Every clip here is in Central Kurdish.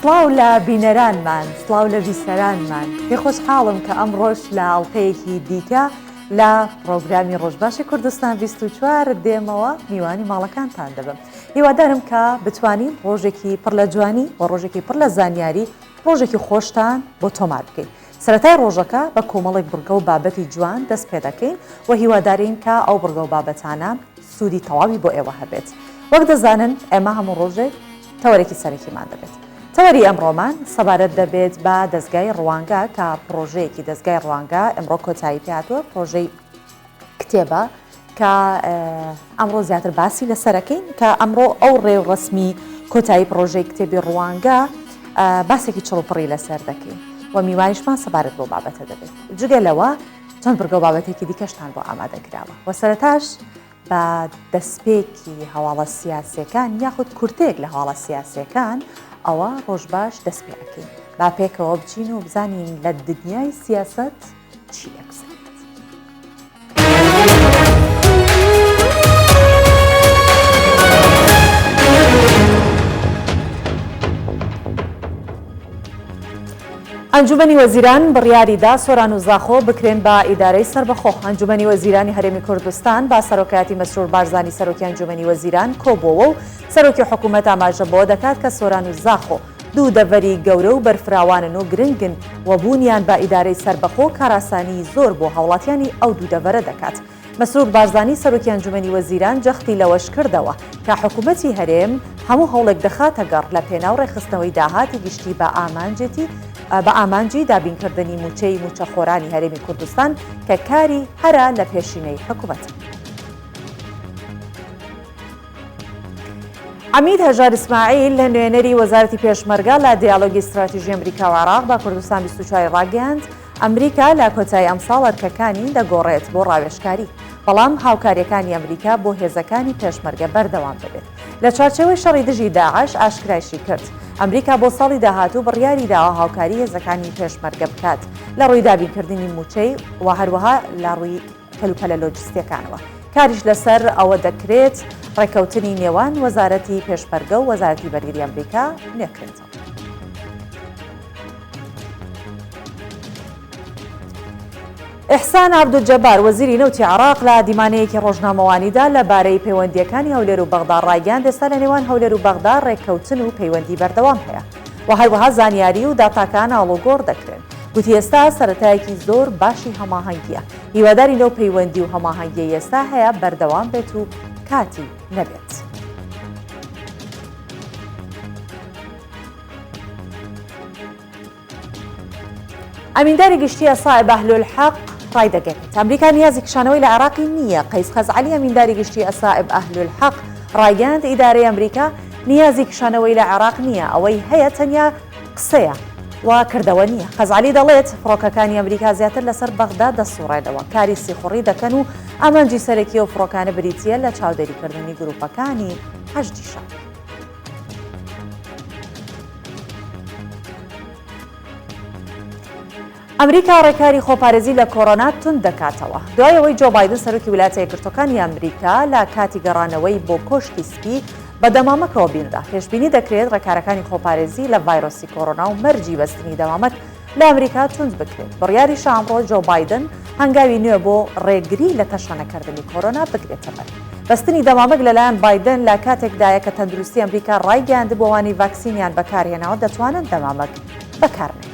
سڵاو لە بینەرانمان، سڵاو لە بیسەرانمان. پێ خۆشحاڵم کە ئەمڕۆش لە ئەڵقەیەکی دیکە لە پڕۆگرامی ڕۆژباشی کوردستان 24 دێمەوە میوانی ماڵەکانتان دەبم. هیوادارم کە بتوانین ڕۆژێکی پڕ لە جوانی و ڕۆژێکی پڕ لە زانیاری، ڕۆژێکی خۆشتان بۆ تۆمار بکەین. سەرەتای ڕۆژەکە بە کۆمەڵێک بڕگە و بابەتی جوان دەست پێدەکەین و هیوادارین کە ئەو بڕگە و بابەتانە سوودی تەواوی بۆ ئێوە هەبێت. وەک دەزانن ئێمە هەموو ڕۆژێک تەوەرێکی سەرەکیمان دەبێت. تەوەری ئەمڕۆمان سەبارەت دەبێت بە دەزگای ڕوانگە کە پڕۆژەیەکی دەزگای ڕوانگە ئەمڕۆ کۆتایی پێهاتووە، پڕۆژەی کتێبە کە ئەمڕۆ زیاتر باسی لەسەرەکەین کە ئەمڕۆ ئەو ڕێوڕەسمی کۆتایی پڕۆژەی کتێبی ڕوانگە باسێکی چڕوپڕی لەسەر دەکەین و میوانیشمان سەبارەت بۆ بابەتە دەبێت. جگە لەوە چەند بڕگە و بابەتێکی دیکەشتان بۆ ئامادە کراوە و سەرەتاش بە دەستپێکی هەواڵە سیاسیەکان یاخود کورتەیەک لە هەواڵە سیاسیەکان ئەوە ڕۆژباش دەست پێ ئەکەین. با پێکەوە بچین و بزانین لە دنیای سیاسەت چی ئەگوزەرێت. ئەنجومەنی وەزیران بڕیاریدا سۆران و زاخۆ بکرێن بە ئیدارەی سەربەخۆ. ئەنجومەنی وەزیرانی هەرێمی کوردستان بە سەرۆکایەتی مەسرور بارزانی سەرۆکی ئەنجومەنی وەزیران کۆبووەوە و سەرۆکی حکومەت ئاماژە بەوە دەکات کە سۆران و زاخۆ دوو دەڤەری گەورە و بەرفراوانن و گرنگن و بوونیان بە ئیدارەی سەربەخۆ کارئاسانیی زۆر بۆ هاوڵاتیانی ئەو دوو دەڤەرە دەکات. مەسرور بارزانی سەرۆکی ئەنجومەنی وەزیران جەختی لەوەش کردەوە کە حکومەتی هەرێم هەموو هەوڵێک دەخاتە گەڕ لە پێناو ڕێکخستنەوەی داهاتی گشتی بە ئامانجێتی بە ئامانجی دابینکردنی مووچەی مووچەخۆرانی هەرێمی کوردستان کە کاری هەرە لە پێشینەی حکومەتە. عەمید هەژار ئیسماعیل، نوێنەری وەزارەتی پێشمەرگە لە دیالۆگی ستراتیژی ئەمریکا و عێراق بە کوردستان 24 ی ڕاگەیاند، ئەمریکا لە کۆتایی ئەمساڵ ئەرکەکانی دەگۆڕێت بۆ ڕاوێژکاری، بەڵام هاوکارییەکانی ئەمریکا بۆ هێزەکانی پێشمەرگە بەردەوام دەبێت لە چوارچێوەی شەڕی دژی داعش. ئاشکرایشی کرد، ئەمریکا بۆ ساڵی داهاتوو بڕیاری داوە هاوکاری هێزەکانی پێشمەرگە بکات لە ڕووی دابینکردنی مووچەی و هەروەها لە ڕووی کەلوپەلە لۆجستییەکانەوە. کاریش لەسەر ئەوە دەکرێت ڕێککەوتنی نێوان وەزارەتی پێشمەرگە و وەزارەتی بەرگری ئەمریکا نوێکرێتەوە. ئیحسان عەبدولجەبار، وەزیری نەوتی عێراق لە دیمانەیەکی ڕۆژنامەوانیدا لە بارەی پەیوەندییەکانی هەولێر و بەغدا ڕایگەیاند، ئێستا لە نێوان هەولێر و بەغدا ڕێککەوتن و پەیوەندی بەردەوام هەیە و هەروەها زانیاری و داتاکان ئاڵوگۆڕ دەکرێن. گوتی ئێستا سەرەتایەکی زۆر باشی هەماهەنگییە، هیوادارین ئەو پەیوەندی و هەماهەنگیەی ئێستا هەیە بەردەوام بێت و کاتی نەبێت. ئەمینداری گشتی عەسائب ئەهلولحەق ڕایدەگەیەنێت، ئەمریکا نیازی کشانەوەی لە عێراقی نییە. قەیس خەزعەلی ئەمینداری گشتی عەسائب ئەهلولحەق ڕایگەیاند، ئیدارەی ئەمریکا نیازی کشانەوەی لە عێراق نییە، ئەوەی هەیە تەنیا قسەیە و کردەوە نییە. خەزعەلی دەڵێت، فڕۆکەکانی ئەمریکا زیاتر لەسەر بەغدا دەسوڕێنەوە، کاری سیخوڕی دەکەن و ئامانجی سەرەکی ئەو فڕۆکانە بریتییە لە چاودێریکردنی گروپەکانی حەشدی شەعبی. ئەمریکا ڕێکاری خۆپارێزی لە کۆرۆنا توند دەکاتەوە. دوای ئەوەی جۆ بایدن سەرۆکی ویلایەتە یەکگرتووەکانی ئەمریکا لە کاتی گەڕانەوەی بۆ کۆشکی سپی بە دەمامکەوە بینرا، پێشبینی دەکرێت ڕێکارەکانی خۆپارێزی لە ڤایرۆسی کۆرۆنا و مەرجی بەستنی دەمامک لە ئەمریکا توند بکرێت. بڕیاریشە ئەمڕۆ جۆ بایدن هەنگاوی نوێ بۆ ڕێگری لە تەشەنەکردنی کۆرۆنا بگرێتەبەر. بەستنی دەمامک لەلایەن بایدن لە کاتێکدایە کە تەندروستی ئەمریکا ڕایگەیاندبوو ئەوانەی ڤاکسینیان بەکارهێناوە دەتوانن دەمامک بەکارنەهێنن.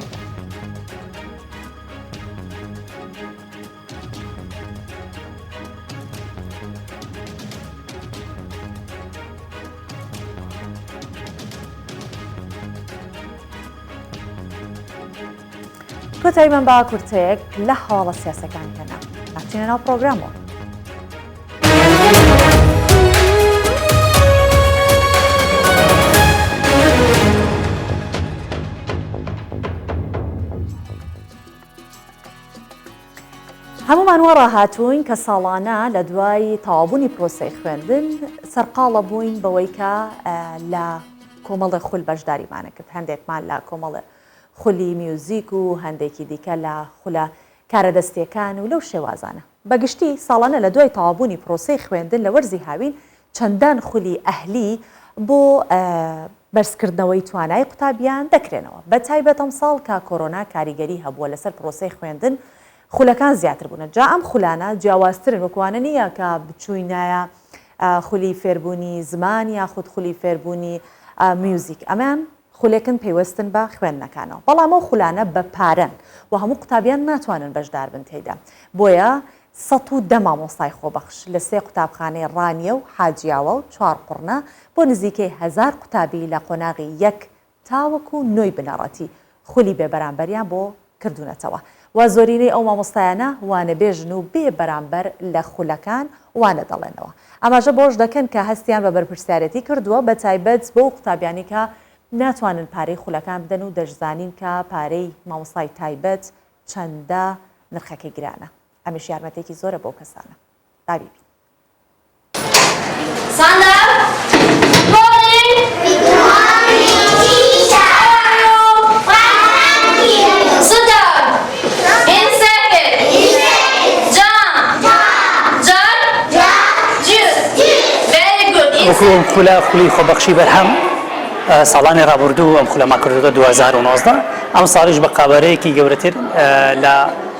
کۆتاییمان بە کورتەیەک لە هەواڵە سیاسەکان هێنا. با بچینە ناو پرۆگرامەوە. هەموومان وا ڕاهاتووین کە ساڵانە لە دوای تەواوبوونی پرۆسەی خوێندن سەرقاڵە بووین بەوەی کە لە کۆمەڵێ خول بەشداریمانە کرد هەندێکمان لە کۆمەڵێ خولی میوزیک و هەندێکی دیکە لە خولە کارە دەستیەکان و لەو شێوازانە. بە گشتی ساڵانە لە دوای تەواوبوونی پرۆسەی خوێندن لە وەرزی هاوین چەندان خولی ئەهلی بۆ. بەرزکردنەوەی توانای قوتابیان دەکرێنەوە، بەتایبەت ئەمساڵ کە کۆرۆنا کاریگەری هەبووە لەسەر پرۆسەی خوێندن خولەکان زیاتر بوونە جا ئەم خولانە جیاوازترن وەکو وانە نییە کە بچووینایە خولی فێربوونی زمان یاخود خولی فێربوونی میوزیک ئەمەیان خولێکن پەیوەستن بە خوێندنەکانەوە بەڵام ئەو خولانە بە پارەن و هەموو قوتابیان ناتوانن بەشدار بن تێیدا بۆیە 110 مامۆستای خۆبەخش لە سێ قوتابخانەی ڕانیە و حاجیاوە و چوارقوڕنە بۆ نزیکەی هەزار قوتابی لە قۆناغی یەک تاوەکو نۆی بنەڕەتی خولی بێ بەرامبەریان بۆ کردوونەتەوە و زۆرینەی ئەو مامۆستایانە وانەبێژن و بێ بەرامبەر لە خولەکان وانە دەڵێنەوە. ئاماژە بەوەش دەکەن کە هەستیان بە بەرپرسیارێتی کردووە بەتایبەت بەو قوتابیانەی کە ناتوانن پارەی خولەکان بدەن و دەشزانین کە پارەی مامۆستای تایبەت چەندە نرخەکەی گرانە ئەمەش یارمەتێکی زۆرە بۆ کەسانە. با بیبین. وەکو ئەم خولە خولی خۆبەخشی بەرهەم ساڵانی ڕابردوو ئەم خولەمان کردووە 2019 ئەم ساڵیش بە قەبارەیەکی گەورەتر لە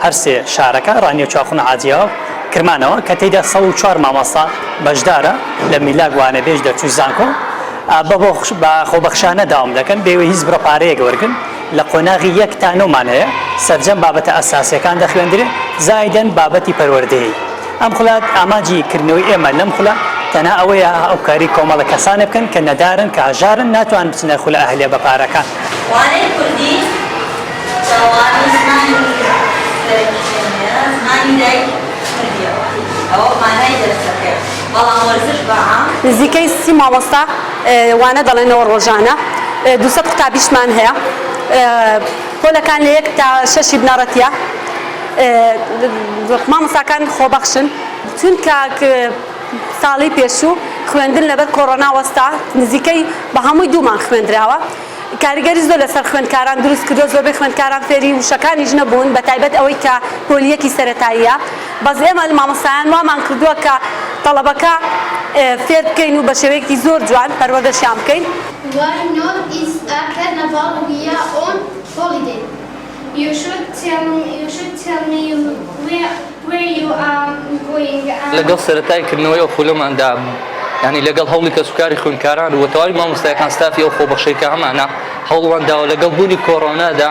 هەرسێ شارەکە ڕانیە چواخون عادیەوە کرمانەوە کە تێیدا 104 مامۆستا بەشدارە لە میلاک وانەبێژ دەرچووی زانکۆ بە خۆبەخشانە داوام دەکەن بێوەی هیچ بڕە پارەیەک وەرگن لە قۆناغی یەک تا نۆمان هەیە سەرجەم بابەتە ئەساسیەکان دەخوێندرێ زایدەن بابەتی پەروەردەیی ئەم خولە ئامانجی کردنەوەی ئێمە لەم خولە تەنها ئەوەیە هاوکاری کۆمەڵە کەسانێ بکەن کە نەدارن کە هەژارن ناتوانن بچنە خولە ئەهلیە بە پارەکان. وانەی کوردی کە وانەی زمانی سەرەکی ئێمەیە، زمانی دایک کوردییە، ئەوە مانای دەرسەکەیە، بەڵام وەرزش بە عام. نزیکەی 30 مامۆستا وانە دەڵێنەوە ڕۆژانە 200 قوتابیشمان هەیە پۆلەکان لە یەک تا شەشی بنەڕەتیە مامۆستاکان خۆبەخشن چونکە ساڵی پێشوو خوێندن لەبەر کۆرۆنا وەستا نزیکەی بە هەمووی دوو مانگ خوێندراوە کاریگەری زۆر لەسەر خوێندکاران دروست کردووە زۆربەی خوێندکاران فێری وشەکانیش نەبوون بە تایبەت ئەوەی کە پۆلی یەکی سەرەتاییە بەس ئێمە مامۆستایان وامان کردووە کە تەڵەبەکە فێر بکەین و بە شێوەیەکی زۆر جوان پەروەردەشیان بکەین. Why not is a carnival we are on holiday. You should tell you should tell me where where you are going and. لەگەڵ سەرەتای کردنەوەی ئەو خولەماندا یانی لەگەڵ هەوڵی کەسوکاری خوێندکاران و تەواوی مامۆستایەکان ستافی ئەو خۆبەخشەی کە هەمانە هەوڵمان داوە لەگەڵ بوونی کۆرۆنادا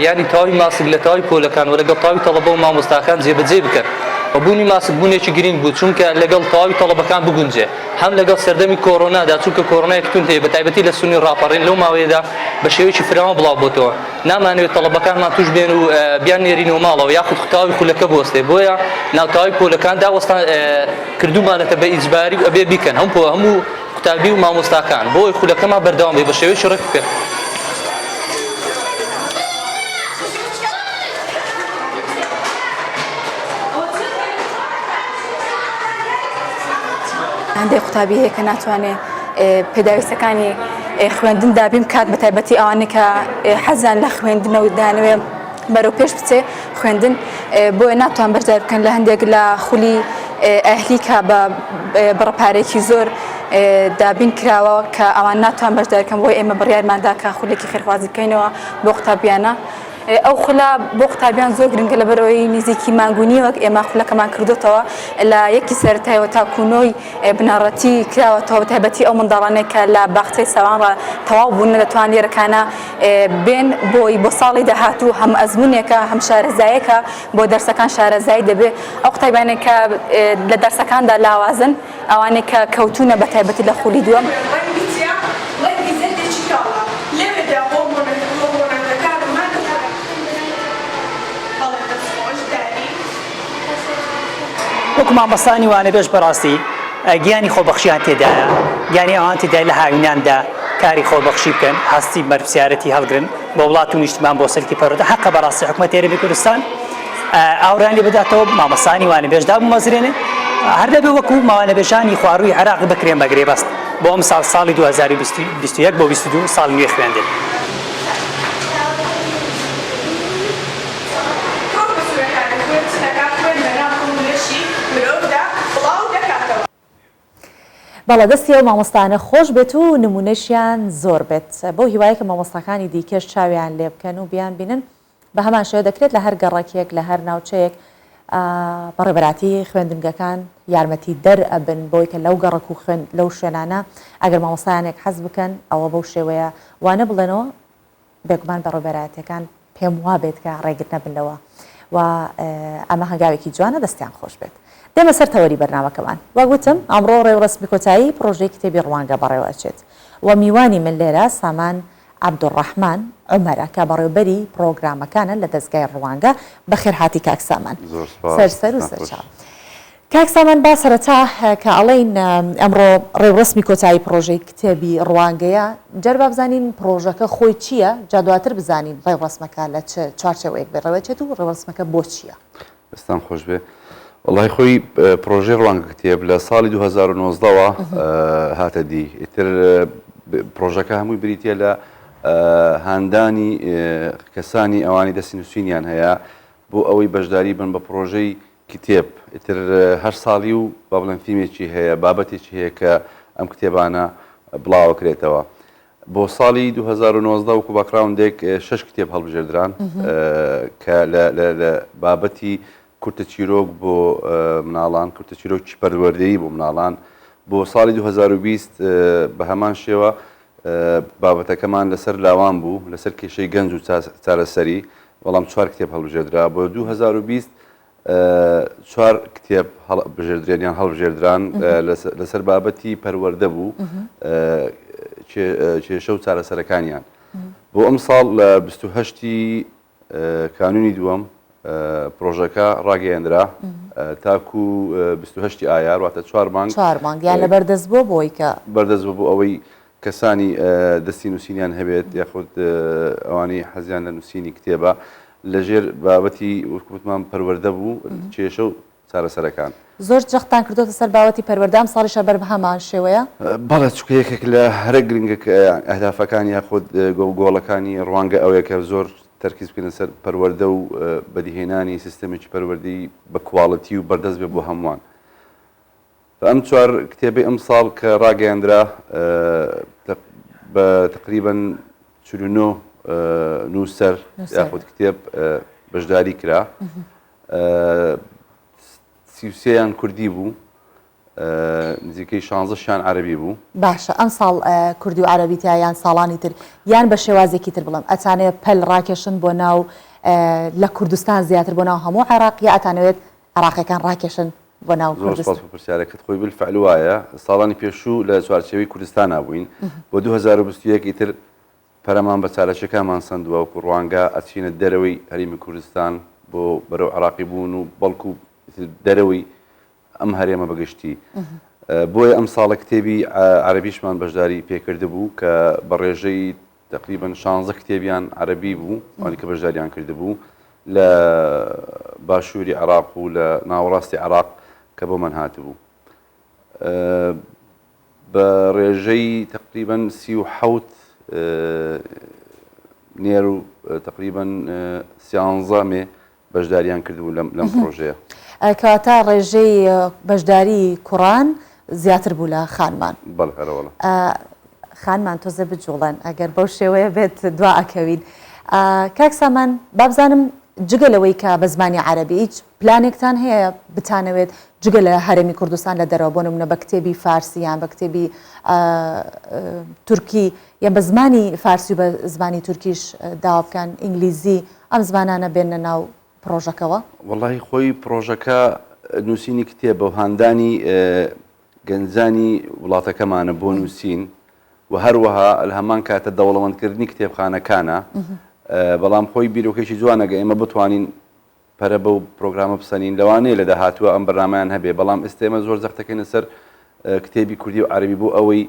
یانی تەواوی ماسک لە تەواوی پۆلەکان و لەگەڵ تەواوی تەڵەبە و مامۆستاکان جێبەجێ بکەن و بوونی ماسک بوونێکی گرنگ بوو چونکە لەگەڵ تەواوی تەڵەبەکان بگونجێ هەم لەگەڵ سەردەمی کۆرۆنادا چونکە کۆرۆنایەکی توند هەیە بە تایبەتی لە سنووری ڕاپەڕین لەو ماوەیەدا بە شێوەیەکی فراوان بڵاو بۆتەوە نامانەوێت تەڵەبەکانمان توش بێن و بیان نێرینەوە ماڵەوە یاخود تەواوی خولەکە بوەستێ بۆیە ناو تەواوی پۆلەکاندا وەستان کردومانەتە بە ئیجباری و ئەبێ بیکەن هەم پۆ هەموو قوتابی و مامۆستاکان بۆی خولەکەمان بەردەوام بێ بە شێوەیەکی ڕێک و پێک. هەندێک قوتابی هەیە کە ناتوانێت پێداویستەکانی خوێندن دابین بکات بە تایبەتی ئەوانەی کە حەزیان لە خوێندنە و دەیانەوێت بەرەو پێش بچێ خوێندن بۆیە ناتوان بەشدار بکەن لە هەندێک لە خولی ئەهلی کە بە بڕە پارێکی زۆر دابین کراوە کە ئەوان ناتوان بەشدارکەن بۆی ئێمە بڕیارماندا کە خولێکی خێرخوازی بکەینەوە بۆ قوتابیانە ئەو خولە بۆ قوتابیان زۆر گرنگە لەبەرئەوەی نزیکی مانگ و نیوەک ئێمە خولەکەمان کردۆتەوە لە یەکی سەرەتایەوە تاکوو نۆی بنەڕەتی کراوەتەوە بەتایبەتی ئەو منداڵانەی کە لە باخچەی ساوان تەواو بوون دەتوان لێرەکانە بێن بۆی بۆ ساڵی داهاتوو هەم ئەزمونێکە هەم شارەزایەکە بۆ دەرسەکان شارەزایی دەبێ ئەو قوتابیانەی کە لە دەرسەکاندا لاوازن ئەوانەی کە کەوتوونە بە تایبەتی لە خولی دووەم. ڕەنگی چیە؟ ڕەنگی زەردێکی کاڵە. لەوێدا هۆرمۆنەکان و مادەکان. بەڵێ دەست خۆش داری. وەکو مامۆستایانی وانەبێژ بەڕاستی گیانی خۆبەخشیان تێدایە، گیانی ئەوان تێدایە لە هاویناندا کاری خۆبەخشی بکەن، هەستی بەرپرسیارەتی هەڵگرن بۆ وڵات و نیشتمان بۆ سەلکی پەروەردە، هەقە بەڕاستی حکومەتی هەرێمی کوردستان ئاوڕیان لێ بداتەوە مامۆستایانی وانەبێژ دابمەزرێنێ، هەر دەبێ وەکو وانەبێژانی خوارووی عێراق بکرێن بە گرێبەست بۆ ئەمساڵ ساڵی 2021 بۆ 22 ساڵی نوێی خوێندن. تۆپە سوورەکانی خوێن چ دەکات؟ خوێن لەناو هەموو لەشی مرۆڤدا بڵاو دەکاتەوە. بەڵێ دەستی ئەو مامۆستایانە خۆش بێت و نمونەشیان زۆر بێت بەو هیوایە کە مامۆستاکانی دیکەش چاویان لێ بکەن و بیان بینن بە هەمان شێوە دەکرێت لە هەر گەڕەکێک لە هەر ناوچەیەک بەڕێبەراتی خوێندنگەکان یارمەتی دەر ئەبن بۆی کە لەو گەڕەک و خوێند لەو شوێنانە ئەگەر مامۆستایانێک حەز بکەن ئەوە بەو شێوەیە وانە بڵێنەوە بێگومان بەڕێوبەرایەتیەکان پێم وابێت کە ڕێگر نەبن لەوە و ئەمە هەنگاوێکی جوانە دەستیان خۆش بێت. دێمە سەر تەوەری بەرنامەکەمان. وەک وتم ئەمڕۆ ڕێوڕەسمی کۆتایی پڕۆژەی کتێبی ڕوانگە بەڕێوە ئەچێت و میوانی من لێرە سامان عەبدولڕەحمان عومەرە کە بەڕێوبەری پڕۆگرامەکانە لە دەزگای ڕوانگە. بەخێرهاتی کاک سامان. زۆر سوپاس. سەر سەر و دەستان سەر خۆش. چاو. کاک سامان با سەرەتا کە ئەڵێین ئەمڕۆ ڕێوڕەسمی کۆتایی پڕۆژەی کتێبی ڕوانگەیە، جار با بزانین پڕۆژەکە خۆی چییە، جا دواتر بزانین ڕێوڕەسمەکە لە چ چوارچێوەیەک بەڕێوەچێت و ڕێوڕەسمەکە بۆ چییە؟ دەستان خۆش بێ. وەڵای خۆی پڕۆژەی ڕوانگە کتێب لە ساڵی 2019 وە هاتە دی. ئیتر پڕۆژەکە هەمووی بریتییە لە هاندانی کەسانی ئەوانەی دەستی نووسینیان هەیە بۆ ئەوەی بەشداری بن بە پڕۆژەی کتێب ئیتر هەر ساڵی و با بڵێن تیمێکی هەیە بابەتێکی هەیە کە ئەم کتێبانە بڵاوەکرێتەوە بۆ ساڵی 2019 وەکو background ێک شش کتێب هەڵبژێردران کە لە بابەتی کورتە چیرۆک بۆ مناڵان کورتە چیرۆکی پەروەردەیی بۆ مناڵان بۆ ساڵی 2020 بە هەمان شێوە بابەتەکەمان لەسەر لاوان بوو لەسەر کێشەی گەنج و چارەسەری بەڵام چوار کتێب هەڵبژێردرا بۆ 2020 چوار کتێب هەڵبژێردرێن یان هەڵبژێردران لەسەر بابەتی پەروەردە بوو کێشە و چارەسەرەکانیان بۆ ئەم ساڵ لە 28 کانونی دووەم پرۆژەکە ڕاگەیەندرا تاکو 28 ئایار واتە چوار مانگ چوار مانگ یان لە بەردەست بۆ بۆی کە بەردەست بۆ ئەوەی کەسانی دەستی نووسینیان هەبێت یاخود ئەوانەی حەزیان لە نووسینی کتێبە لەژێر بابەتی وەک وتمان پەروەردە بوو کێشە و چارەسەرەکان. زۆر جەختتان کردۆتە سەر باوەتی پەروەردە ئەمساڵیش هەر بەهەمان شێوەیە؟ بەڵێ چونکە یەکێک لە هەرە گرنگە ئەهدافەکان یاخود گۆڵەکانی ڕوانگە ئەوەیە کە زۆر تەرکیز بکەینە سەر پەروەردە و بەدیهێنانی سیستەمێکی پەروەردەی بە quality و بەردەست بێ بۆ هەمووان. ئەم چوار کتێبەی ئەمساڵ کە ڕاگەیەندرا بە تقریبەن 49 نووسەر یاخود کتێب بەشداری کرا سیوسیان کوردی بوو نزیکەی شانزەشیان عەربی بوو. باشە ئەمساڵ کوردی و عەرەبی تیا یان ساڵانی تر یان بە شێوازێکی تر بڵێم ئەتانەوێت پەل ڕاکێشن بۆ ناو لە کوردستان زیاتر بۆ ناو هەموو عێراق یا ئەتانەوێت عێراقیەکان ڕاکێشن بۆ ناو زۆر سپاس کوردستان؟ بۆ پرسیارەکەت خۆی بالفعل وایە ساڵانی پێشوو لە چوارچێوەی کوردستانا بووین بۆ 2021 ئیتر پەرەمان بە چالاکیەکانمان سەندووە وەکو ڕوانگە ئەچینە دەرەوەی هەرێمی کوردستان بۆ بەرەو عێراقی بوون و بەڵکو ئیتر دەرەوەی ئەم هەرێمە بەگشتی بۆیە ئەم ساڵە کتێبی عەرەبیشمان بەشداری پێکردبوو کە بە ڕێژەی تەقریبەن شانزە کتێبیان عەرەبی بوو ئەوانی کە بەشداریان کردبوو لە باشووری عێراق و لە ناوەڕاستی عێراق کە بۆمان هاتبوو بە ڕێژەی تەقریبەن 37 نێر و تەقریبەن سیانزە مێ بەشداریان کردبوو لەم لەم پڕۆژەیە. کەواتە ڕێژەی بەشداری کوڕان زیاتر بوو لە خانمان. بەڵێ هەرەوەڵا. خانمان تۆزێ بجوڵێن ئەگەر بەو شێوەیە بێت دوا ئەکەوین. کاک سامان بابزانم جگە لەوەی کە بە زمانی عەرەبی هیچ پلانێکتان هەیە بتانەوێت جگە لە هەرێمی کوردستان لە دەرەوە بۆ نمونە بە کتێبی فارسی یان بە کتێبی تورکی یان بە زمانی فارسی و بە زمانی تورکیش داوا بکەن ئینگلیزی ئەم زمانانە بێننە ناو پڕۆژەکەوە؟ وەڵاهی خۆی پڕۆژەکە نووسینی کتێبە و هاندانی گەنجانی وڵاتەکەمانە بۆ نووسین و هەروەها لە هەمان کاتە دەوڵەمەندکردنی کتێبخانەکانە بەڵام خۆی بیرۆکەیەکی جوانە گە ئێمە بتوانین پەرە بەو پرۆگرامە بسەنین لەوانەیە لە داهاتووە ئەم بەرنامەیان هەبێ بەڵام ئێستا ئێمە زۆر جەخت دەکەینە سەر کتێبی کوردی و عەرەبی بۆ ئەوەی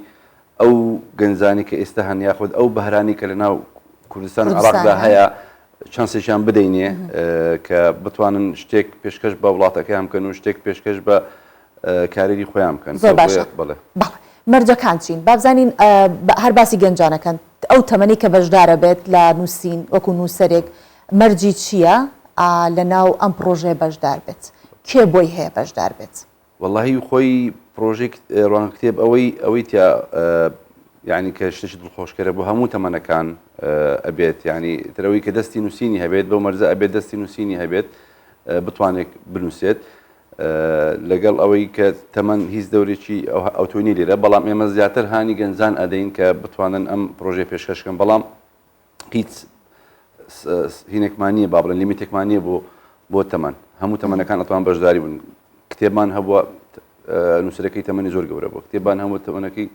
ئەو گەنجانی کە ئێستا هەن یاخود ئەو بەهرانی کە لە ناو کوردستان و عێراقدا هەیە چانسێکیان بدەینێ کە بتوانن شتێک پێشکەش بە وڵاتەکەیان بکەن و شتێک پێشکەش بە کارێری خۆیان بکەن زۆر باشە بەڵێ بەڵێ مەرجەکان چین بابزانین هەر باسی گەنجانەکەن ئەو تەمەنی کە بەشدارە بێت لە نووسین وەکو نووسەرێک مەرجی چییە لە ناو ئەم پڕۆژەیە بەشدار بێت؟ کێ بۆی هەیە بەشدار بێت؟ وەڵاهی خۆی. پرۆژەی ڕوانگە کتێب ئەوەی ئەوەی تیا یعنی کە شتێکی دڵخۆشکەرە بۆ هەموو تەمەنەکان ئەبێت یعنی ترەوەی کە دەستی نووسینی هەبێت بەو مەرزە ئەبێت دەستی نووسینی هەبێت بتوانێت بنووسێت لەگەڵ ئەوەی کە تەمەن هیچ دەورێکی ئەوتۆی نیە لێرە بەڵام ئێمە زیاتر هانی گەنجان ئەدەین کە بتوانن ئەم پرۆژەیە پێشکەش بکەن بەڵام هیچ هینێکمان نییە با بڵێن لیمیتێکمان نییە بۆ بۆ تەمەن هەموو تەمەنەکان ئەتوان بەشداری بن کتێبمان هەبووە نووسەرەکەی تەمەنی زۆر گەورە بوو کتێبان هەموو تەمەنەکەی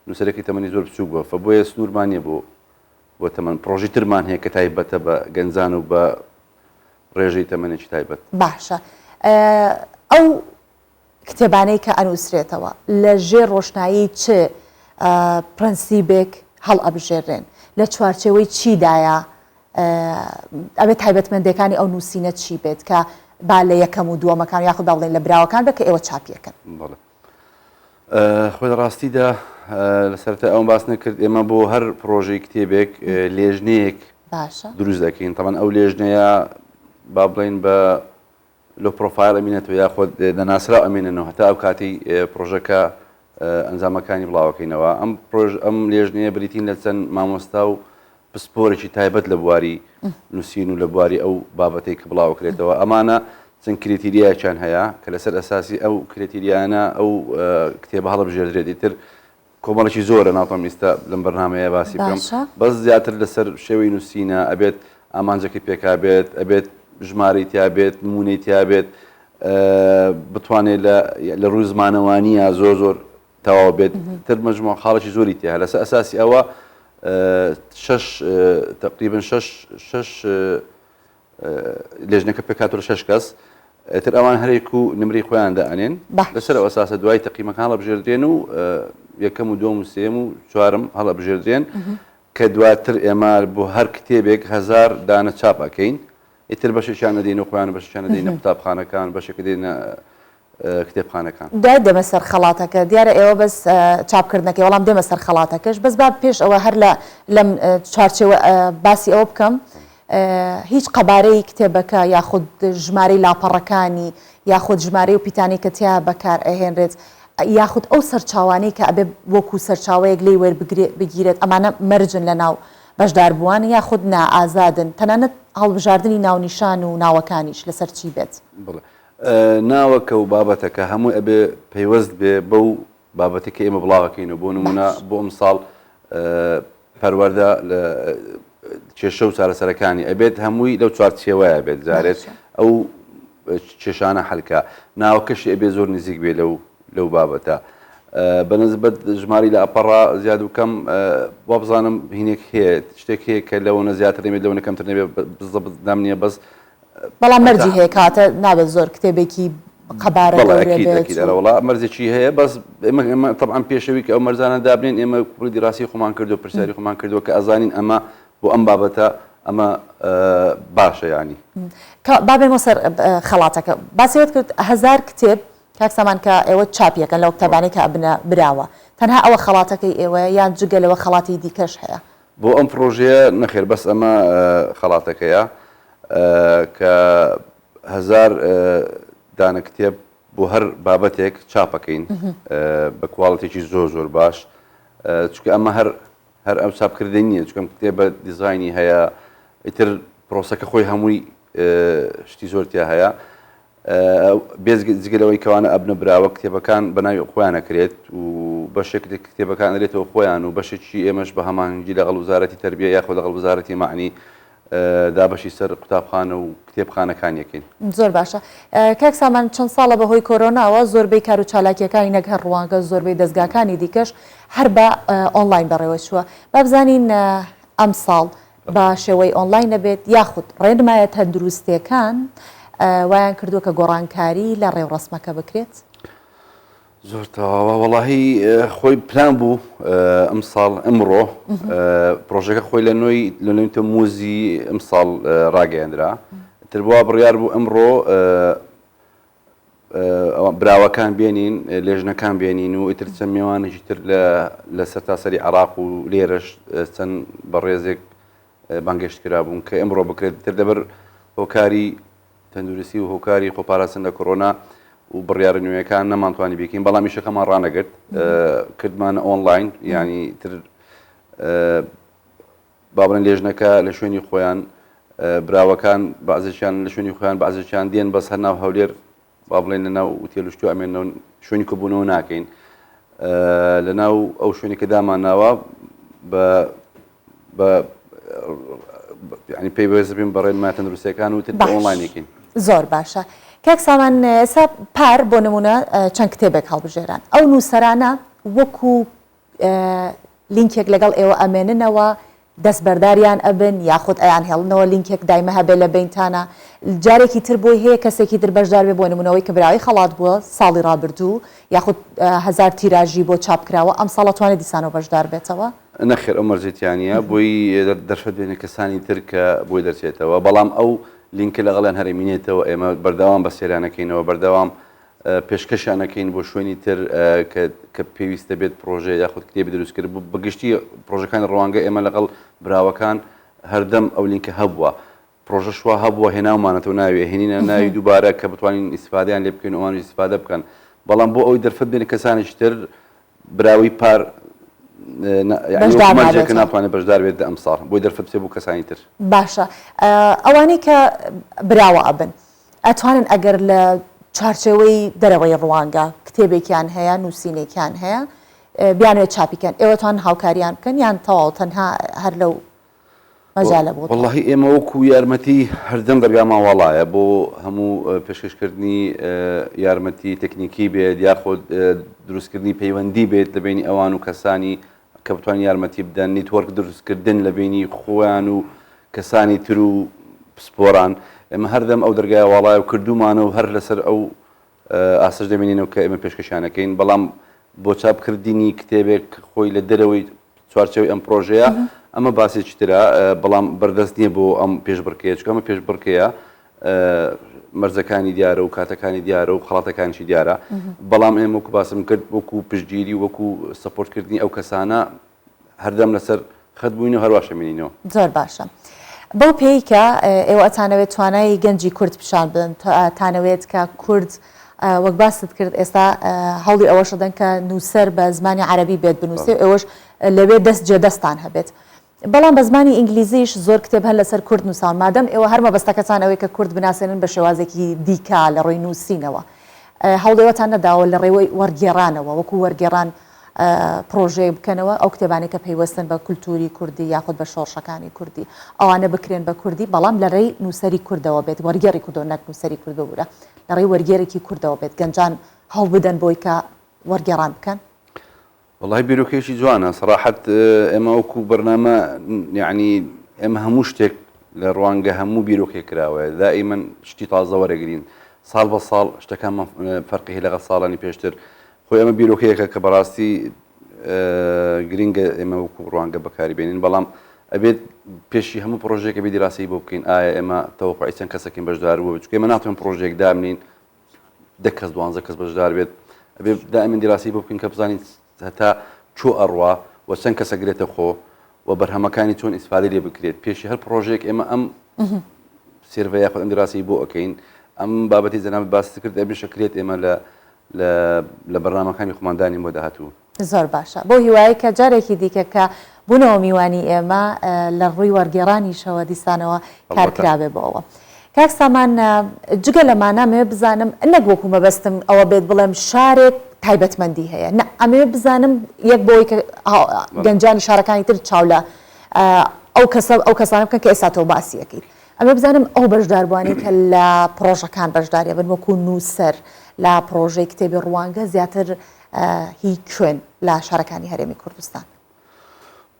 نووسەرەکەی تەمەنی زۆر بچووک بووە فە بۆیە سنوورمان نییە بۆ بۆ تەمەن پرۆژی ترمان هەیە کە تایبەتە بە گەنجان و بە ڕێژەی تەمەنێکی تایبەت. باشە ئەو کتێبانەی کە ئەنووسرێتەوە لە ژێر ڕۆشنایی چ پرەنسیبێک هەڵئەبژێررێن؟ لە چوارچێوەی چیدایە؟ ئەبێ تایبەتمەندێکانی ئەو نووسینە چی بێت کە با لە یەکەم و دووەمەکان یاخود با بڵێین لە براوەکان بێت کە ئێوە چاپی ئەکەن؟ بەڵێ خۆی لە ڕاستیدا لە سەرەتای ئەوم باس نەکرد ئێمە بۆ هەر پرۆژەی کتێبێک لێژنەیەک باشە دروست دەکەین تەمان ئەو لێژنەیە با بڵین بە low profile ئەمینێتەوە یاخود نەناسراو ئەمێننەوە هەتا ئەو کاتەی پرۆژەکە ئەنجامەکانی بڵاوەکەینەوە ئەم پرۆژ ئەم لێژنەیە بریتین لە چەند مامۆستا و پسپۆرێکی تایبەت لە بواری نووسین و لە بواری ئەو بابەتەی کە بڵاوەکرێتەوە ئەمانە چەند criteria یەکیان هەیە کە لەسەر ئەساسی ئەو criteria انە ئەو کتێبە هەڵبژێردرێت ئیتر کۆمەڵێکی زۆرە ناتوانم ئیستا لەم بەرنامەیە باسی بکەم باشە. بەس زیاتر لەسەر شێوەی نووسینە ئەبێت ئامانجەکەی پێکابێت ئەبێت ژمارەی تیا بێت نموونەی تیا بێت بتوانێت لە لە ڕووی زمانەوانیە زۆر زۆر تەواو بێت تر مەجموع خاڵێکی زۆری تیا لەسەر ئەساسی ئەوە شەش تقریبا شەش شەش لێژنەکە پێکهاتووە لە شەش کەس، ئیتر ئەوان هەرێک و نمرەی خۆیان دائەنێن، لەسەر ئەو ئەساسە دوای تەقیمەکان هەڵئەبژێردرێن و یەکەم و دووەم و سێیەم و چوارەم هەڵئەبژێردرێن کە دواتر ئێمە بۆ هەر کتێبێک هەزار دانە چاپ ئەکەین، ئیتر بەشێکیان ئەدەینە خۆیان و بەشێکیان ئەدەینە قوتابخانەکان، بەشێک ئەدەینە کتێبخانەکان. دوای دێمە سەر خەڵاتەکە، دیارە ئێوە بەس چاپکردنەکەی، وەڵام دێمە سەر خەڵاتەکەش، بەس با پێش ئەوە هەر لە لەم چوارچێوە باسی ئەوە بکەم، هیچ قەبارەی کتێبەکە یاخود ژمارەی لاپەڕەکانی یاخود ژمارەی و پیتانەی کە تیا بەکار ئەهێنرێت یاخود ئەو سەرچاوانەی کە ئەبێ وەکو سەرچاوەیەک لێی وەربگیرێت ئەمانە مەرجن لە ناو بەشداربووان یاخود نا ئازادن تەنانەت هەڵبژاردنی ناونیشان و ناوەکانیش لەسەر چی بێت؟ بەڵێ ناوەکە و بابەتەکە هەمووی ئەبێ پەیوەست بێ بەو بابەتەی کە ئێمە بڵاوەکەینەوە بۆ نمونە بۆ ئەمساڵ پەروەردە لە کێشە و چارەسەرەکانی ئەبێت هەمووی لەو چوارچێوەیە بێت جارێت ئەو کێشانە حلکە ناوەکەشی ئەبێ زۆر نزیک بێ لەو لەو بابەتە بەنسبەت ژماری لە ئەپەڕا زیاد و کەم وابزانم هینێک هەیە شتێک هەیە کە لەوەنە زیاتر نەبێت لەوەنە کەمتر نەبێت بزەبت نام نییە بەس بەڵام مەرجی هەیە کەواتە نابێت زۆر کتێبێکی قەبارە بەڵێ گەورە ئەکید بێت ئەکید ئەرە وەڵا مەرجێکی هەیە بەس ئێمە ئێمە تەبعەن پێشەوی کە ئەو مەرجانە دابنێن ئێمە کوڕی دیراسی خۆمان کردو پرسیاری خۆمان کردووە کە ئەزانین ئەمە بۆ ئەم بابەتە ئەمە باشە یانی. کە با بێمەوە سەر خەڵاتەکە باسی ئەوەت کرد هەزار کتێب کاک سامان کە ئێوە چاپی ئەکەن لەو کتابانەی کە ئەبنە براوە تەنها ئەوە خەڵاتەکەی ئێوەیە یان جگە لەوە خەڵاتی دیکەش هەیە؟ بۆ ئەم پڕۆژەیە نەخێر بەس ئەمە خەڵاتەکەیە کە هەزار دانە کتێب بۆ هەر بابەتێک چاپەکەین بە کواڵتێکی زۆر زۆر باش چونکە ئەمە هەر هەر ئەو چاپکردن نییە چونکە کتێبە دیزاینی هەیە ئیتر پرۆسەکە خۆی هەمووی شتی زۆر تیا هەیە بێجگە جگە لەوەی کەوانە ئەبنە براوە کتێبەکان بە ناوی خۆیان ئەکرێت و بەشێک لە کتێبەکان ئەرێتەوە خۆیان و بەشێکی ئێمەش بە هەماهەنگی لەگەڵ وزارەتی تەربیە یاخود لەگەڵ وزارەتی مەعنی دابەشی سەر قوتابخانە و کتێبخانەکان یەکەین. زۆر باشە کاک سامان چەند ساڵە بە هۆی کۆرۆناوە زۆربەی کار و چالاکییەکانی نەک هەر ڕوانگە زۆربەی دەزگاکانی دیکەش هەر بە ئۆنلاین بەڕێوە چووە با بزانین ئەمساڵ بە شێوەی ئۆنلاین نەبێت یاخود ڕێنمایە تەندروستیەکان وایان کردووە کە گۆڕانکاری لە ڕێوڕەسمەکە بکرێت؟ زۆر تەواوە وەڵاهی خۆی پلان بوو ئەمساڵ ئەمڕۆ پرۆژەکە خۆی لە نۆی لە نۆی تەمووزی ئەمساڵ ڕاگەیەندرا تر بووە بڕیار بوو ئەمڕۆ براوەکان بێنین، لێژنەکان بێنین و ئیتر چەند مێوانێکی تر لە سەرتاسەری عێراق و لێرەش چەند بەڕێزێک بانگێشت کرابوون کە ئەمڕۆ بکرێت تر لەبەر هۆکاری تەندروستی و هۆکاری خۆپاراستن لە کۆرۆنا. و بڕیارە نوێیەکان نەمانتوانی بیکەین بەڵام ئیشەکەمان ڕانەگرت کردمانە ئۆنلاین یانی تر با بڵێن لێژنەکە لە شوێنی خۆیان براوەکان بەعزێکیان لە شوێنی خۆیان بەعزێکیان دێن بەس هەر ناو هەولێر با بڵێن لە ناو ئوتێل و شتوە ئەمێنەوە شوێنی کۆبوونەوە ناکەین لە ناو ئەو شوێنی کە دامان ناوە بە بە ینی پێی بەێز بین بە ڕێنما تەندروستیەکان و تر باش. ئۆنلاینێکین. زۆر باشە کاک سامان ئێستا پار بۆ نمونە چەند کتێبێک هەڵبژێران ئەو نووسەرانە وەکو لینکێک لەگەڵ ئێوە ئەمێننەوە دەستبەرداریان ئەبن یاخود ئەیانهێڵنەوە لینکێک دایمە هەبێ لە بەینتانا جارێکی تر بۆی هەیە کەسێکی تر بەشدار بێ بۆ نمونەوەی کە براوەی خەڵات بووە ساڵی ڕابردوو یاخود هەزار تیراژی بۆ چاپ کراوە ئەمساڵ ئەتوانێ دیسانەوە بەشدار بێتەوە؟ نەخێر ئەو مەرجەی تیا نییە بۆی دەرفەت بێنە کەسانی تر کە بۆی دەرچێتەوە بەڵام ئەو لینکە لەگەڵیان هەر ئەمینێتەوە ئێمە بەردەوام بە سەیرانەکەینەوە بەردەوام پێشکەشیان ئەکەین بۆ شوێنی تر کە پێویستە بێت پرۆژە یاخود کتێبی دروست کرد بەگشتی پرۆژەکانی ڕوانگە ئێمە لەگەڵ براوەکان هەردەم ئەو لینکە هەبووە پرۆژەش وا هەبووە هێناومانەتەوە ناوی هێنینە ناوی دووبارە کە بتوانین ئیسفادەیان لێ بکەین ئەوانیش ئیسفادە بکەن بەڵام بۆ ئەوەی دەرفەت بێنە کەسانێکی تر براوەی پار مەرجێکە ناتوانێت بەشدار بێت لە ئەمساڵ بۆی دەرفەت بچێت بۆ کەسانی تر. باشە ئەوانەی کە براوە ئەبن ئەتوانن ئەگەر لە چوارچێوەی دەرەوەی ڕوانگە کتێبێکیان هەیە نووسینێکیان هەیە بیانەوێت چاپی کەن ئێوە توان هاوکاریان بکەن یان تەواو تەنها هەر لەو مەجالە بۆ وەڵاهی ئێمە وەکو یارمەتی هەردەم دەرگامان واڵایە بۆ هەموو پێشکەشکردنی یارمەتی تەکنیکی بێت یاخود دروستکردنی پەیوەندی بێت لە بینی ئەوان و کەسانی کە بتوانن یارمەتی بدەن network دروستکردن لە بینی خۆیان و کەسانی تر و پسپۆران ئێمە هەردەم ئەو دەرگایە واڵایە و کردوومانە و هەر لەسەر ئەو ئاستەش دەمێنینەوە کە ئێمە پێشکەشیان ئەکەین بەڵام بۆ چاپکردنی کتێبێک خۆی لە دەرەوەی چوارچێوەی ئەم پرۆژەیە ئەمە باسێکی ترە بەڵام بەردەست نییە بۆ ئەم پێشبڕکێیە چونکە ئەمە پێشبڕکێیە مەرجەکانی دیارە و کاتەکانی دیارە و خەڵاتەکانیشی دیارە بەڵام ئێمە وەکو باسم کرد وەکو پشتگیری وەکو سەپۆرتکردنی ئەو کەسانە هەردەم لەسەر خەت بووین و هەرواش ئەمێنینەوە. زۆر باشە. بەو پێیەی کە ئێوە ئەتانەوێت توانای گەنجی کورد پیشان بدەن، ئەتانەوێت کە کورد وەک باست کرد ئێستا هەوڵی ئەوەش ئەدەن کە نووسەر بە زمانی عەرەبی بێت بنووسێ و ئێوەش لەوێ دەست جێ دەستتان هەبێت. بەڵام بە زمانی ئینگلیزیش زۆر کتێب هەن لەسەر کورد نووساون. مادەم ئێوە هەر مەبەستەکەتان ئەوەیە کە کورد بناسێنن بە شێوازێکی دیکە لە ڕووی نووسینەوە، هەوڵی ئەوەتان نەداوە لە ڕێوەی وەرگێڕانەوە وەکوو وەرگێڕان پڕۆژەیەک بکەنەوە ئەو کتێبانەی کە پەیوەستن بە کولتووری کوردی یاخود بە شۆڕشەکانی کوردی ئەوانە بکرێن بە کوردی بەڵام لە ڕێی نووسەری کوردەوە بێت وەرگێڕی کوردەوە نەک نووسەری کورد ببورە لە ڕێی وەرگێرێکی کوردەوە بێت گەنجان هەوڵ بدەن بۆی کە وەرگێڕان بکەن. وەڵاهی بیرۆکەیەکی جوانە سەراحەت ئێمە وەکو بەرنامە یەعنی ئێمە هەموو شتێک لە ڕوانگە هەموو بیرۆکەیەک کراوەیە دائیمەن شتی تازە وەرەگرین ساڵ بە ساڵ شتەکانمان فەرقی هەیە لەگەڵ ساڵانی پێشتر خۆی ئەمە بیرۆکەیەکە کە بەڕاستی گرنگە ئێمە وەکو ڕوانگە بەکاری بێنین بەڵام ئەبێت پێشی هەموو پرۆژێکە بێ دیراسەی بۆ بکەین ئایا ئێمە تەوەقعی چەند کەسەکەین بەشدار بوو چونکە ئێمە ناتوانین پرۆژێک دابنین دە کەس دوانزە کەس بەشدار بێت ئەبێ دائما دیراسی بۆ بکەین کە بزانین هەتا چۆ ئەڕوا و چەند کەسە گرێتە خۆ و بەرهەمەکانی چۆن ئیسفادەی لێ بکرێت پێشی هەر پرۆژێک ئێمە ئەم survey یاخود ئەم دیراسی بۆ ئەەکەین ئەم بابەتی جەنابت باست کرد ئەبێ شەکرێت ئێمە لە لە لە بەرنامەکانی خۆمان دانین بۆ داهاتوو. زۆر باشە بەو هیوایەی کە جارێکی دیکە کە بوونەوە میوانی ئێمە لە ڕووی وەرگێڕانیشەوە دیسانەوە کار کرابێ بۆ ئەوە. کاک سامان جگە لەمانە ئەمەوێ بزانم نەک وەکو مەبەستم ئەوە بێت بڵێم شارێک تایبەتمەندی هەیە نە ئەمەوێ بزانم یەک بۆی کە گەنجانی شارەکانی تر چاو لە ئەو کەسە ئەو کەسانە بکەن کە ئێستا تۆ باسی ئەکەیت ئەمەوێ بزانم ئەو بەشداربووانەی کە لە پڕۆژەکان بەشداری ئەبن وەکو نووسەر لە پڕۆژەی کتێبی ڕوانگە زیاتر هی کوێن لە شارەکانی هەرێمی کوردستان؟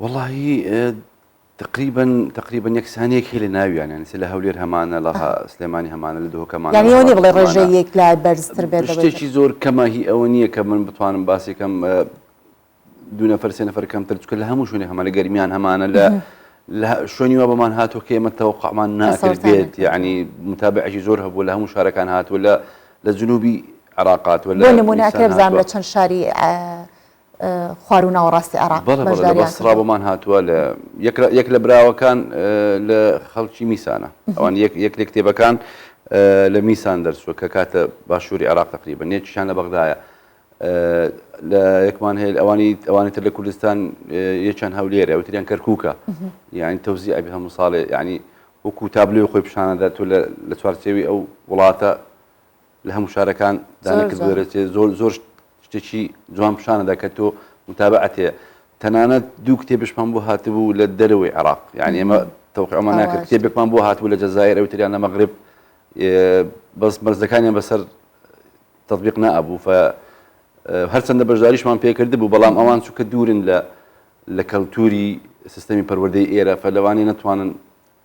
وەڵاهی تقریبا تقریبا یەکسانیەک هەیە لە ناویان یانی لە هەولێر هەمانە لە سلێمانی هەمانە لە دهۆک هەمانە یانی ئەوە نیە بڵێ ڕێژەی یەک لای بەرزتر بێت شتێکی زۆر کەمە هی ئەوە نییە کە من بتوانم باسی کەم دوو نەفەر سێ نەفەر کەمتر چونکە لە هەموو شوێنێک هەمانە گەرمیان هەمانە لە لە شوێنی وا بەمان هاتووە کە ئێمە تەوەقعمان ناکرد بێت یعنی متابعێکی زۆر هەبوو لە هەموو شارەکان هاتووە لە لە جنوبی عێراق هاتووە لە بۆ نموونە ئەکرێ بزانم لە چەند شاری خواروو ناوەڕاستی عێراق بەڵێ بەڵێ لە بەسڕا بۆمان هاتووە لە یەک لە براوەکان لە خەڵکی میسانە ئەوان یەک یەک لە کتێبەکان. لە میسان دەرچووە کە کاتە باشووری عێراق تقریبا یەکیشیان لە بەغدایە لە یەکمان هەیە ئەوانی ئەوانی تر لە کوردستان یەکیان هەولێرە ئەوتریان کەرکووکە یعنی تەوزیع ئەبێ هەموو ساڵێ یعنی وەکو تابلۆی خۆی پیشانەدا تۆ لە چوارچێوی ئەو وڵاتە لە هەموو شارەکان دانەکرد دەرەچێت زۆر زۆر شتێکی جوان پیشانەدا کە تۆ متابعەت هەیە تەنانەت دوو کتێبشمان بۆ هاتبوو لە دەرەوەی عێراق یعنی ئێمە تەوقیعمان ناکرد کتێبێکمان بۆ هاتبوو لە جەزائیر ئەوی تریان لە مەغرب بەس مەرزەکانیان بەسەر تطبیق نابوو ف هەرچەندە بەشداریشمان پێکردبوو بەڵام ئەوان چونکە دوورن لە لە کەلتوری سیستەمی پەروەردەی ئێرە فە لەوانەیە نەتوانن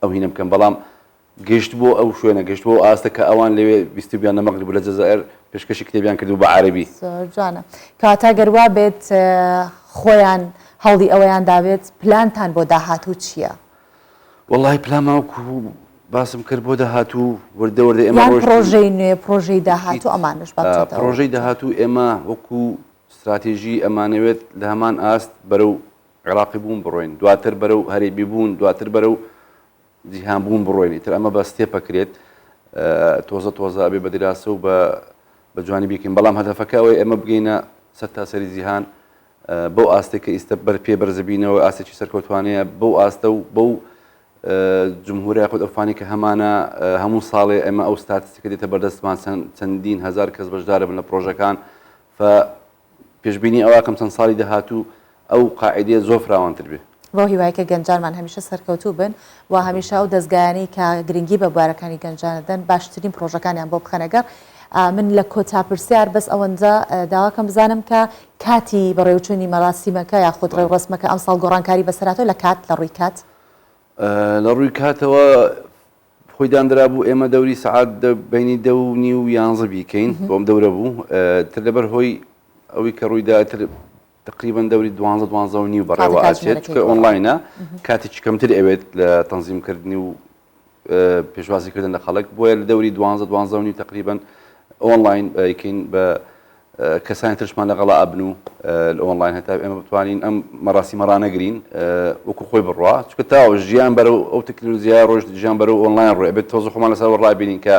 ئەو هینە بکەن بەڵام گەشت بۆ ئەو شوێنە گەشت بۆ ئاستە کە ئەوان لەوێ بیستبیان لە مەغرب و لە جەزائر پێشکەشی کتێبیان کردبوو بە عەرەبی. زۆر جوانە. کەواتە گەر وا بێت خۆیان هەوڵی ئەوەیان دابێت پلانتان بۆ داهاتوو چییە؟ وەڵاهی پلانمان وەکو باسم کرد بۆ داهاتوو وردە وردە ئێمە یان پڕۆژەی نوێ پڕۆژەی داهاتوو ئەمانەش با بچێتەوە. پڕۆژەی داهاتوو ئێمە وەکو ستراتیژی ئەمانەوێت لە هەمان ئاست بەرەو عێراقی بوون بڕۆین دواتر بەرەو هەرێمی بوون دواتر بەرەو جیهان بوون بڕۆین ئیتر ئەمە بە step ئەکرێت تۆزە تۆزە ئەبێ بە دیراسە و بە بە جوانی بیکەین بەڵام هەدەفەکە ئەوەی ئێمە بگەینە سەرتاسەری جیهان بەو ئاستێک کە ئیستە بەر پێ بەرزبینەوە ئاستێکی سەرکەوتوانەیە بەو ئاستە و بەو جمهوری یاخود ئەفانی کە هەمانە هەموو ساڵێ ئێمە ئەو ستاتستیکە دێتە بەردەستمان چەندین هەزار کەس بەشدارە بن لە پرۆژەکان ف پێشبینی ئەوە ئەکەم چەند ساڵی داهاتوو ئەو قاعیدەیە زۆر فراوانتر بێ. بەو هیوای کە گەنجانمان هەمیشە سەرکەوتوو بن و هەمیشە ئەو دەزگایانەی کە گرنگی بە بوارەکانی گەنجان دەدەن باشترین پڕۆژەکانیان بۆ بخەنە گەڕ. من لە کۆتا پرسیار بەس ئەوەندە داواکەم بزانم کە کاتی بەڕێوچوونی مەراسیمەکە یاخود ڕێوڕەسمەکە ئەمساڵ گۆڕانکاری بەسەر هاتووە لە کات لە ڕووی کات؟ لە ڕووی کاتەوە خۆی داندرابوو ئێمە دەوری سەعات دە بەینی دە و نیو و یانزە بیکەین بۆ ئەم دەورە بوو تر لەبەر هۆی ئەوەی کە ڕوویدا تر تقریبا دەوری دوانزە دوانزە و نیو بەڕێوە ئاچێت چونکە ئۆنلاینە کاتێکی کەمتر ئەوێت لە تەنزیمکردنی و پێشوازیکردن لە خەڵک بۆیە لە دەوری دوانزە دوانزە و نیو تقریبا ئۆنلاین یکەین بە کەسانی ترشمان لەگەڵا ئەبن و لە ئۆنلاین هەتا ئێمە بتوانین ئەم مەراسیمە ڕانەگرین وەکو خۆی بڕوا چونکە تاوە ژیان بەرەو ئەو تەکنەلۆژیای ڕۆژ ژیان بەرەو ئۆنلاین ڕۆی ئەبێت تۆزە خۆمان لەسەر ڕابینین کە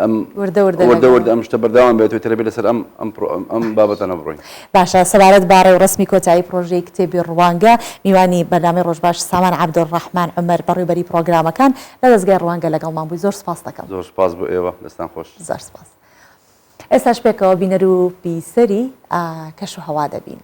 ئەم وردە وردە وردە وردە ئەم شتە بەردەوام بێت و ترەبێت لەسەر ئەم ئەم ئەم بابەتانە بڕۆین. باشە سەبارەت بە ڕێوڕەسمی کۆتایی پڕۆژەی کتێبی ڕوانگە میوانی بەرنامەی ڕۆژباش سامان عەبدولڕەحمان عومەر بەڕێوبەری پڕۆگرامەکان لە دەزگای ڕوانگە لەگەڵمان بووی زۆر سوپاست دەکەم. زۆر سوپاس بۆ ئێوە دەستان خۆش. زۆر سوپاس. ئێستاش پێکەوە بینەر و بیسەری کەشوهەوا دەبین.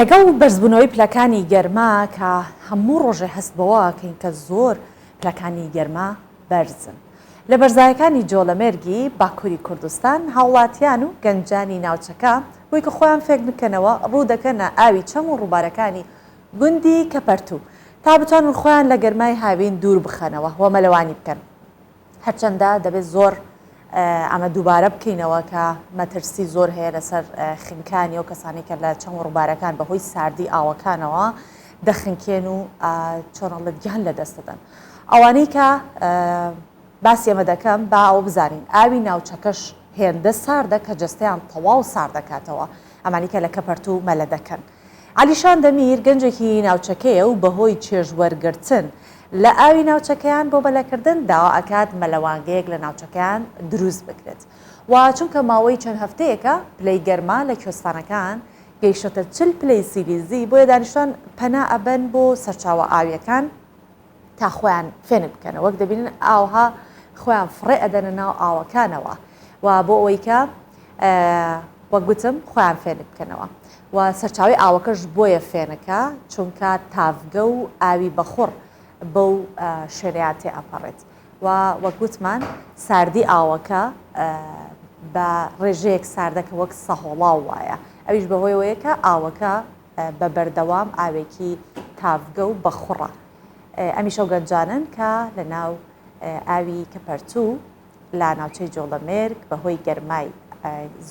لەگەڵ بەرزبوونەوەی پلەکانی گەرما کە هەموو ڕۆژێ هەست بەوە ئەکەین کە زۆر پلەکانی گەرما بەرزن. لە بەرزایەکانی جۆلەمێرگی باکووری کوردستان هاوڵاتیان و گەنجانی ناوچەکە بۆی کە خۆیان فێک بکەنەوە ڕوو دەکەنە ئاوی چەم و ڕووبارەکانی گوندی کەپەرتوو تا بتوانن خۆیان لە گەرمای هاوین دوور بخەنەوە و مەلەوانی بکەن. هەرچەندە دەبێت زۆر ئەمە دووبارە بکەینەوە کە مەترسی زۆر هەیە لەسەر خنکانی ئەو کەسانی کە لە چەم و ڕووبارەکان بەهۆی ساردی ئاوەکانەوە دەخنکێن و چۆنەڵت گیان لەدەست دەدەن. ئەوانەی کە باسی ئەمە دەکەم با ئەوە بزانین ئاوی ناوچەکەش هێندە ساردە کە جەستەیان تەواو سارد دەکاتەوە ئەمانی کە لە کەپەرتوو مەلە دەکەن. عەلیشان دەمیر گەنجێکی ناوچەکەیە و بەهۆی چێژ وەرگرتن لە ئاوی ناوچەکەیان بۆ مەلەکردن داوا ئەکات مەلەوانگەیەک لە ناوچەکەیان دروست بکرێت و چونکە ماوەی چەند هەفتەیەکە پلەی گەرما لە کوێستانەکان گەیشتۆتە 40 پلەی سیلیزی بۆیە دانیشتوان پەنا ئەبەن بۆ سەرچاوە ئاویەکان تا خۆیان فێنک بکەنەوە وەک دەبینن ئاوها خۆیان فڕێ ئەدەنە ناو ئاوەکانەوە و بۆ ئەوەی کە وەک گوتم خۆیان فێنک بکەنەوە و سەرچاوی ئاوەکەش بۆیە فێنکە چونکە تاڤگە و ئاوی بەخوڕ بەو شوێنەیان تێ ئەپەڕێت و وەک گوتمان ساردی ئاوەکە بە ڕێژەیەک ساردە کە وەک سەهۆڵاو وایە ئەویش بەهۆیەوەیە کە ئاوەکە بە بەردەوام ئاوێکی تاڤگە و بەخوڕە. ئەمیش ئەو گەنجانەن کە لە ناو ئاوی کەپەرتوو لە ناوچەی جۆڵەمێرگ بە هۆی گەرمای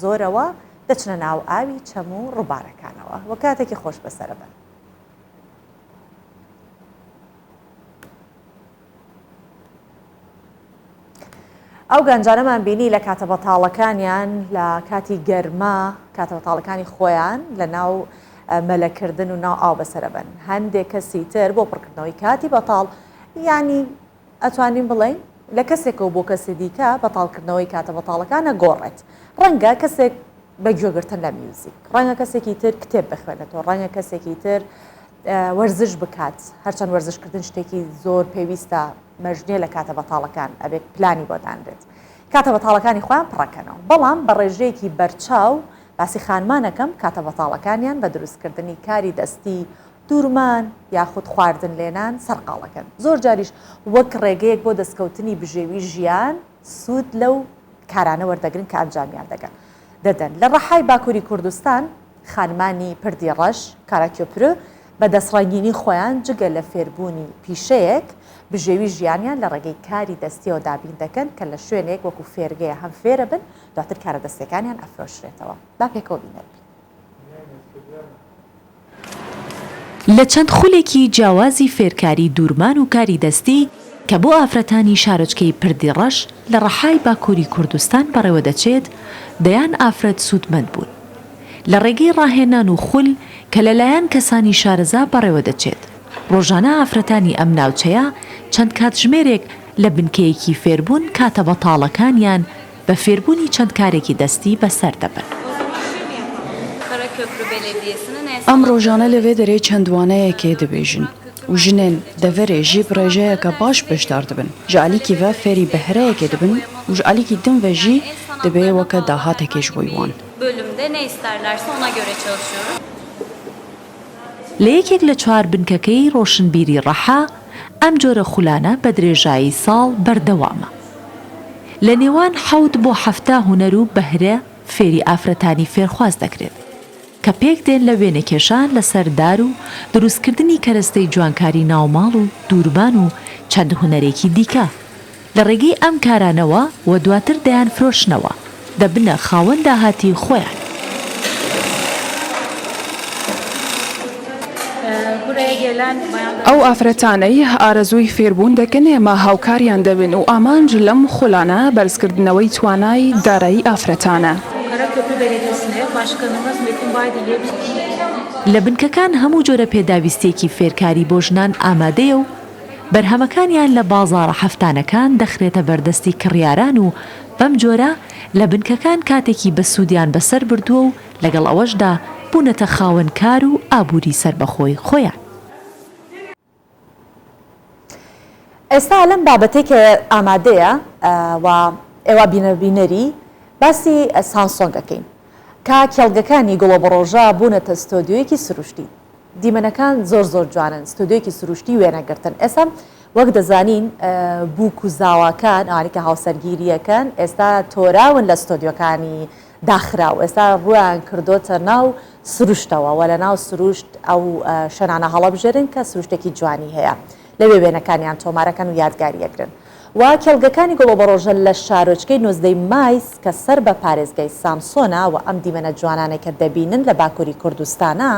زۆرەوە دەچنە ناو ئاوی چەم و ڕووبارەکانەوە و کاتێکی خۆش بەسەرەبەن. ئەو گەنجانەمان بینی لە کاتە بەتاڵەکانیان لە کاتی گەرما کاتە بەتاڵەکانی خۆیان لە ناو مەلەکردن و ناو ئاو بەسەرەبەن هەندێک کەسی تر بۆ پڕکردنەوەی کاتی بەتاڵ ینی ئەتوانین بڵێین لە کەسێکەوە بۆ کەسی دیکە بەتاڵکردنەوەی کاتە بەتاڵەکانە گۆڕێت ڕەنگە کەسێک بە گوێگرتن لە میوزیک ڕەنگە کەسێکی تر کتێب بخوێنێتەوە ڕەنگە کەسێکی تر وەرزش بکات، هەرچەند وەرزشکردن شتێکی زۆر پێویستە مەرج نییە لە کاتە بەتاڵەکان ئەبێت پلانی بۆ دانرێت کاتە بەتاڵەکانی خۆیان پڕەکەنەوە بەڵام بە ڕێژەیەکی بەرچاو باسی خانمانەکەم کاتە بەتاڵەکانیان بە دروستکردنی کاری دەستی دوورمان یاخود خواردن لێنان سەرقاڵەکەن زۆر جاریش وەک ڕێگەیەک بۆ دەستکەوتنی بژێوی ژیان سوود لەو کارانە وەردەگرن کە ئەنجامیان دەگەن دەدەن لە ڕەحای باکووری کوردستان خانمانی پردی ڕەش، کاراکۆپرو، بە دەستڕەنگینی خۆیان جگە لە فێربوونی پیشەیەک، بژێوی ژیانیان لە ڕێگەی کاری دەستییەوە دابین دەکەن کە لە شوێنێک وەکو فێرگەیە هەم فێرەبن، دواتر کارە دەستییەکانیان ئەفرۆشرێتەوە. با پێکەوە بینەر بین. لە چەند خولێکی جیاوازی فێرکاری دوورمان و کاری دەستی کە بۆ ئافرەتانی شارۆچکەی پردی ڕەش لە ڕەحای باکووری کوردستان بەڕێوەدەچێت، دەیان ئافرەت سوودمەند بوون. لە ڕێگەی ڕاهێنان و خول کە لەلایەن کەسانی شارەزا بەڕێوەدەچێت، ڕۆژانە ئافرەتانی ئەم ناوچەیە چەند کاتژمێرێک لە بنکەیەکی فێربوون کاتە بەتاڵەکانیان بە فێربوونی چەند کارێکی دەستی بەسەر دەبەن. ئەم ڕۆژانە لە vê derê çend waneyekê dibêjin û jinên deverê jî bi rêjeyeke baş beşdar dibin. Ji alîkî ve fêrî behreyekê dibin û ji alîkî din ve jî dibe weke dahatekê ji bo wan. لە یەکێک لە چوار بنکەکەی ڕۆشنبیری ڕەحا، ئەم جۆرە خولانە بە درێژایی ساڵ بەردەوامە. لە نێوان حەوت بۆ 70 هونەر و بەهرە فێری ئافرەتانی فێرخواز دەکرێت، کە پێکدێن لە وێنەکێشان لەسەر دار و دروستکردنی کەرەستەی جوانکاری ناوماڵ و دوورمان و چەند هونەرێکی دیکە. لە ڕێگەی ئەم کارانەوە و دواتر دەیانفرۆشنەوە، دەبنە خاوەن داهاتی خۆیان. ئەو ئافرەتانەی ئارەزووی فێربوون دەکەن ئێمە هاوکاریان دەبین و ئامانج لەم خولانە بەرزکردنەوەی توانای دارایی ئافرەتانە. لە بنکەکان هەموو جۆرە پێداویستییەکی فێرکاری بۆ ژنان ئامادەیە و بەرهەمەکانیان لە بازاڕە هەفتانەکان دەخرێتە بەردەستی کڕیاران و بەم جۆرە لە بنکەکان کاتێکی بەسوودیان بەسەر بردووە و لەگەڵ ئەوەشدا بوونەتە خاوەن کار و ئابووری سەربەخۆی خۆیان. ئێستا لەم بابەتەی کە ئامادەیە و ئێوە بینەری باسی سامسۆنگ ئەکەین. کە کێڵگەکانی گوڵۆبەڕۆژە بوونەتە ستۆدیۆیەکی سروشتی. دیمەنەکان زۆر زۆر جوانن، ستۆدیۆیەکی سروشتی وێنەگرتن. ئێستا وەک دەزانین بووک و زاواکان ئەوانەی کە هاوسەرگیرییەکەن ئێستا تۆراون لە ستۆدیۆکانی داخراو، ئێستا ڕوویان کردۆتە ناو سروشتەوە و لە ناو سروشت ئەو شوێنانە هەڵەبژێرن کە سروشتێکی جوانی هەیە. لەوێ وێنەکانیان تۆمارەکەن و یادگاری ئەگرن. و کێڵگەکانی گوڵۆبەڕۆژە لە شارۆچکەی نۆزدەی مایس کە سەر بە پارێزگای سامسۆنە و ئەم دیمەنە جوانانەی کە دەبینن لە باکوری کوردستانە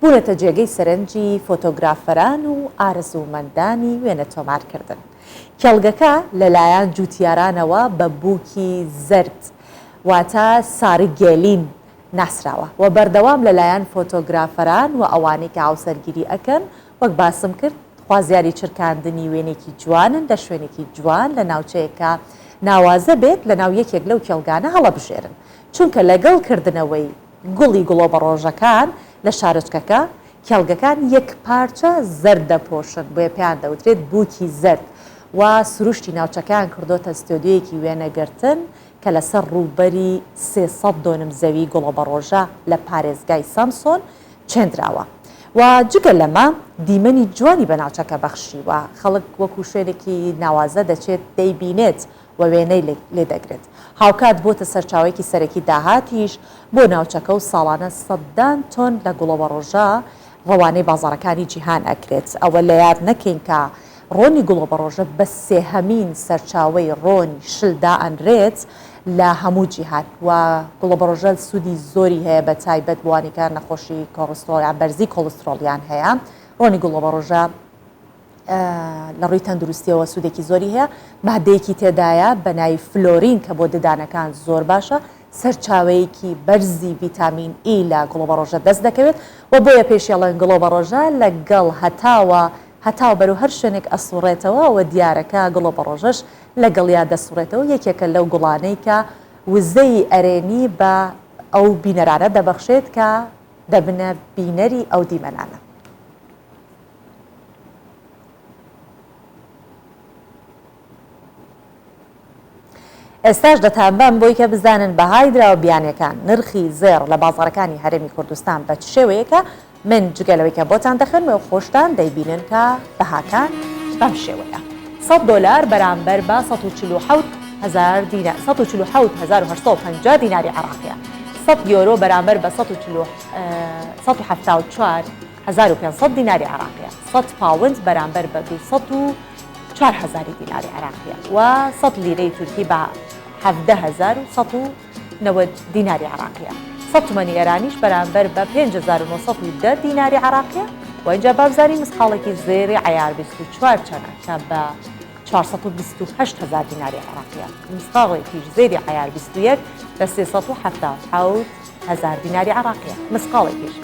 بوونەتە جێگەی سەرنجی فۆتۆگرافەران و ئارەزوومەندانی وێنە تۆمارکردن. کێڵگەکە لەلایەن جووتیارانەوە بە بووکی زەرد واتە سارگێلین ناسراوە و بەردەوام لەلایەن فۆتۆگرافەران و ئەوانەی کە هاوسەرگیری ئەکەن وەک باسم کرد خوازیاری چرکاندنی وێنەیەکی جوانن لە شوێنێکی جوان لە ناوچەیەک کە ناوازە بێت لەناو یەکێک لەو کێڵگانە هەڵەبژێرن چونکە لەگەڵ کردنەوەی گوڵی گوڵۆبەڕۆژەکان لە شارۆچکەکە کێڵگەکان یەکپارچە زەرد دەپۆشن بۆیە پێیان دەوترێت بووکی زەرد و سروشتی ناوچەکەیان کردۆتە ستۆدیۆیەکی وێنەگرتن کە لەسەر ڕووبەری 300 دۆنم زەوی گوڵۆبەڕۆژە لە پارێزگای سامسۆن چێندراوە و جگە لەمە دیمەنی جوانی بە ناوچەکە بەخشیوە، خەڵک وەکو شوێنێکی ناوازە دەچێت دەیبینێت و وێنەی لێ دەگرێت، هاوکات بۆتە سەرچاوەیەکی سەرەکی داهاتیش بۆ ناوچەکە و ساڵانە سەدان تۆن لە گوڵەبەڕۆژە ڕەوانەی بازاڕەکانی جیهان ئەکرێت، ئەوە لەیاد نەکەین کە ڕۆنی گوڵۆبەڕۆژە بە سێهەمین سەرچاوەی ڕۆنی شل دائەنرێت لە هەموو جیهان و گوڵۆبەڕۆژە سوودی زۆری هەیە بە تایبەت بۆوانی کە نەخۆشی کۆڵسترۆڵ یان بەرزی کۆڵسترۆڵیان هەیە ڕۆنی گوڵۆبەڕۆژە لە ڕووی تەندروستیەوە سوودێکی زۆری هەیە مادەیەکی تێدایە بە ناوی فلۆرین کە بۆ ددانەکان زۆر باشە سەرچاوەیەکی بەرزی ڤیتامین ئی لە گوڵۆبەڕۆژە دەست دەکەوێت و بۆیە پێشیڵێن گوڵۆبەڕۆژە لەگەڵ هەتاوە هەتاو بەرەو هەر شوێنێک ئەسوڕێتەوە و دیارە کە گوڵۆبەڕۆژەش لەگەڵیا دەسوڕێتەوە، یەکێکە لەو گوڵانەی کە وزەی ئەرێنی بە ئەو بینەرانە دەبەخشێت کە دەبنە بینەری ئەو دیمەنانە. ئێستاش دەتانبەم بۆی کە بزانن بەهای دراوە بیانیەکان، نرخی زێڕ لە بازاڕەکانی هەرێمی کوردستان بە چ شێوەیەکە، من جگە لەوەی کە بۆتان دەخوێنمەوە خۆشتان دەیبینن کە بەهاکان بەم شێوەیە 100 دۆلار بەرامبەر بە 147 هەزار دینار 147850 دیناری عێراقیە 100 یۆرۆ بەرامبەر بە 174500 دیناری عێراقیە 100 پاوند بەرامبەر بە 204 هەزاری دیناری عێراقیە و 100 لیرەی تورکی بە 17190 دیناری عێراقیە. سەد تمەنی ئێرانیش بەرامبەر بە 5910 دیناری عێراقیە و ئینجا با بزانین مسقاڵێکی زێری عەیار 24 چەنە کە بە 428 هەزار دیناری عێراقیە. مسقاڵێکیش زێری عەیار 21 بە 377 هەزار دیناری عێراقیە. مسقاڵێکیش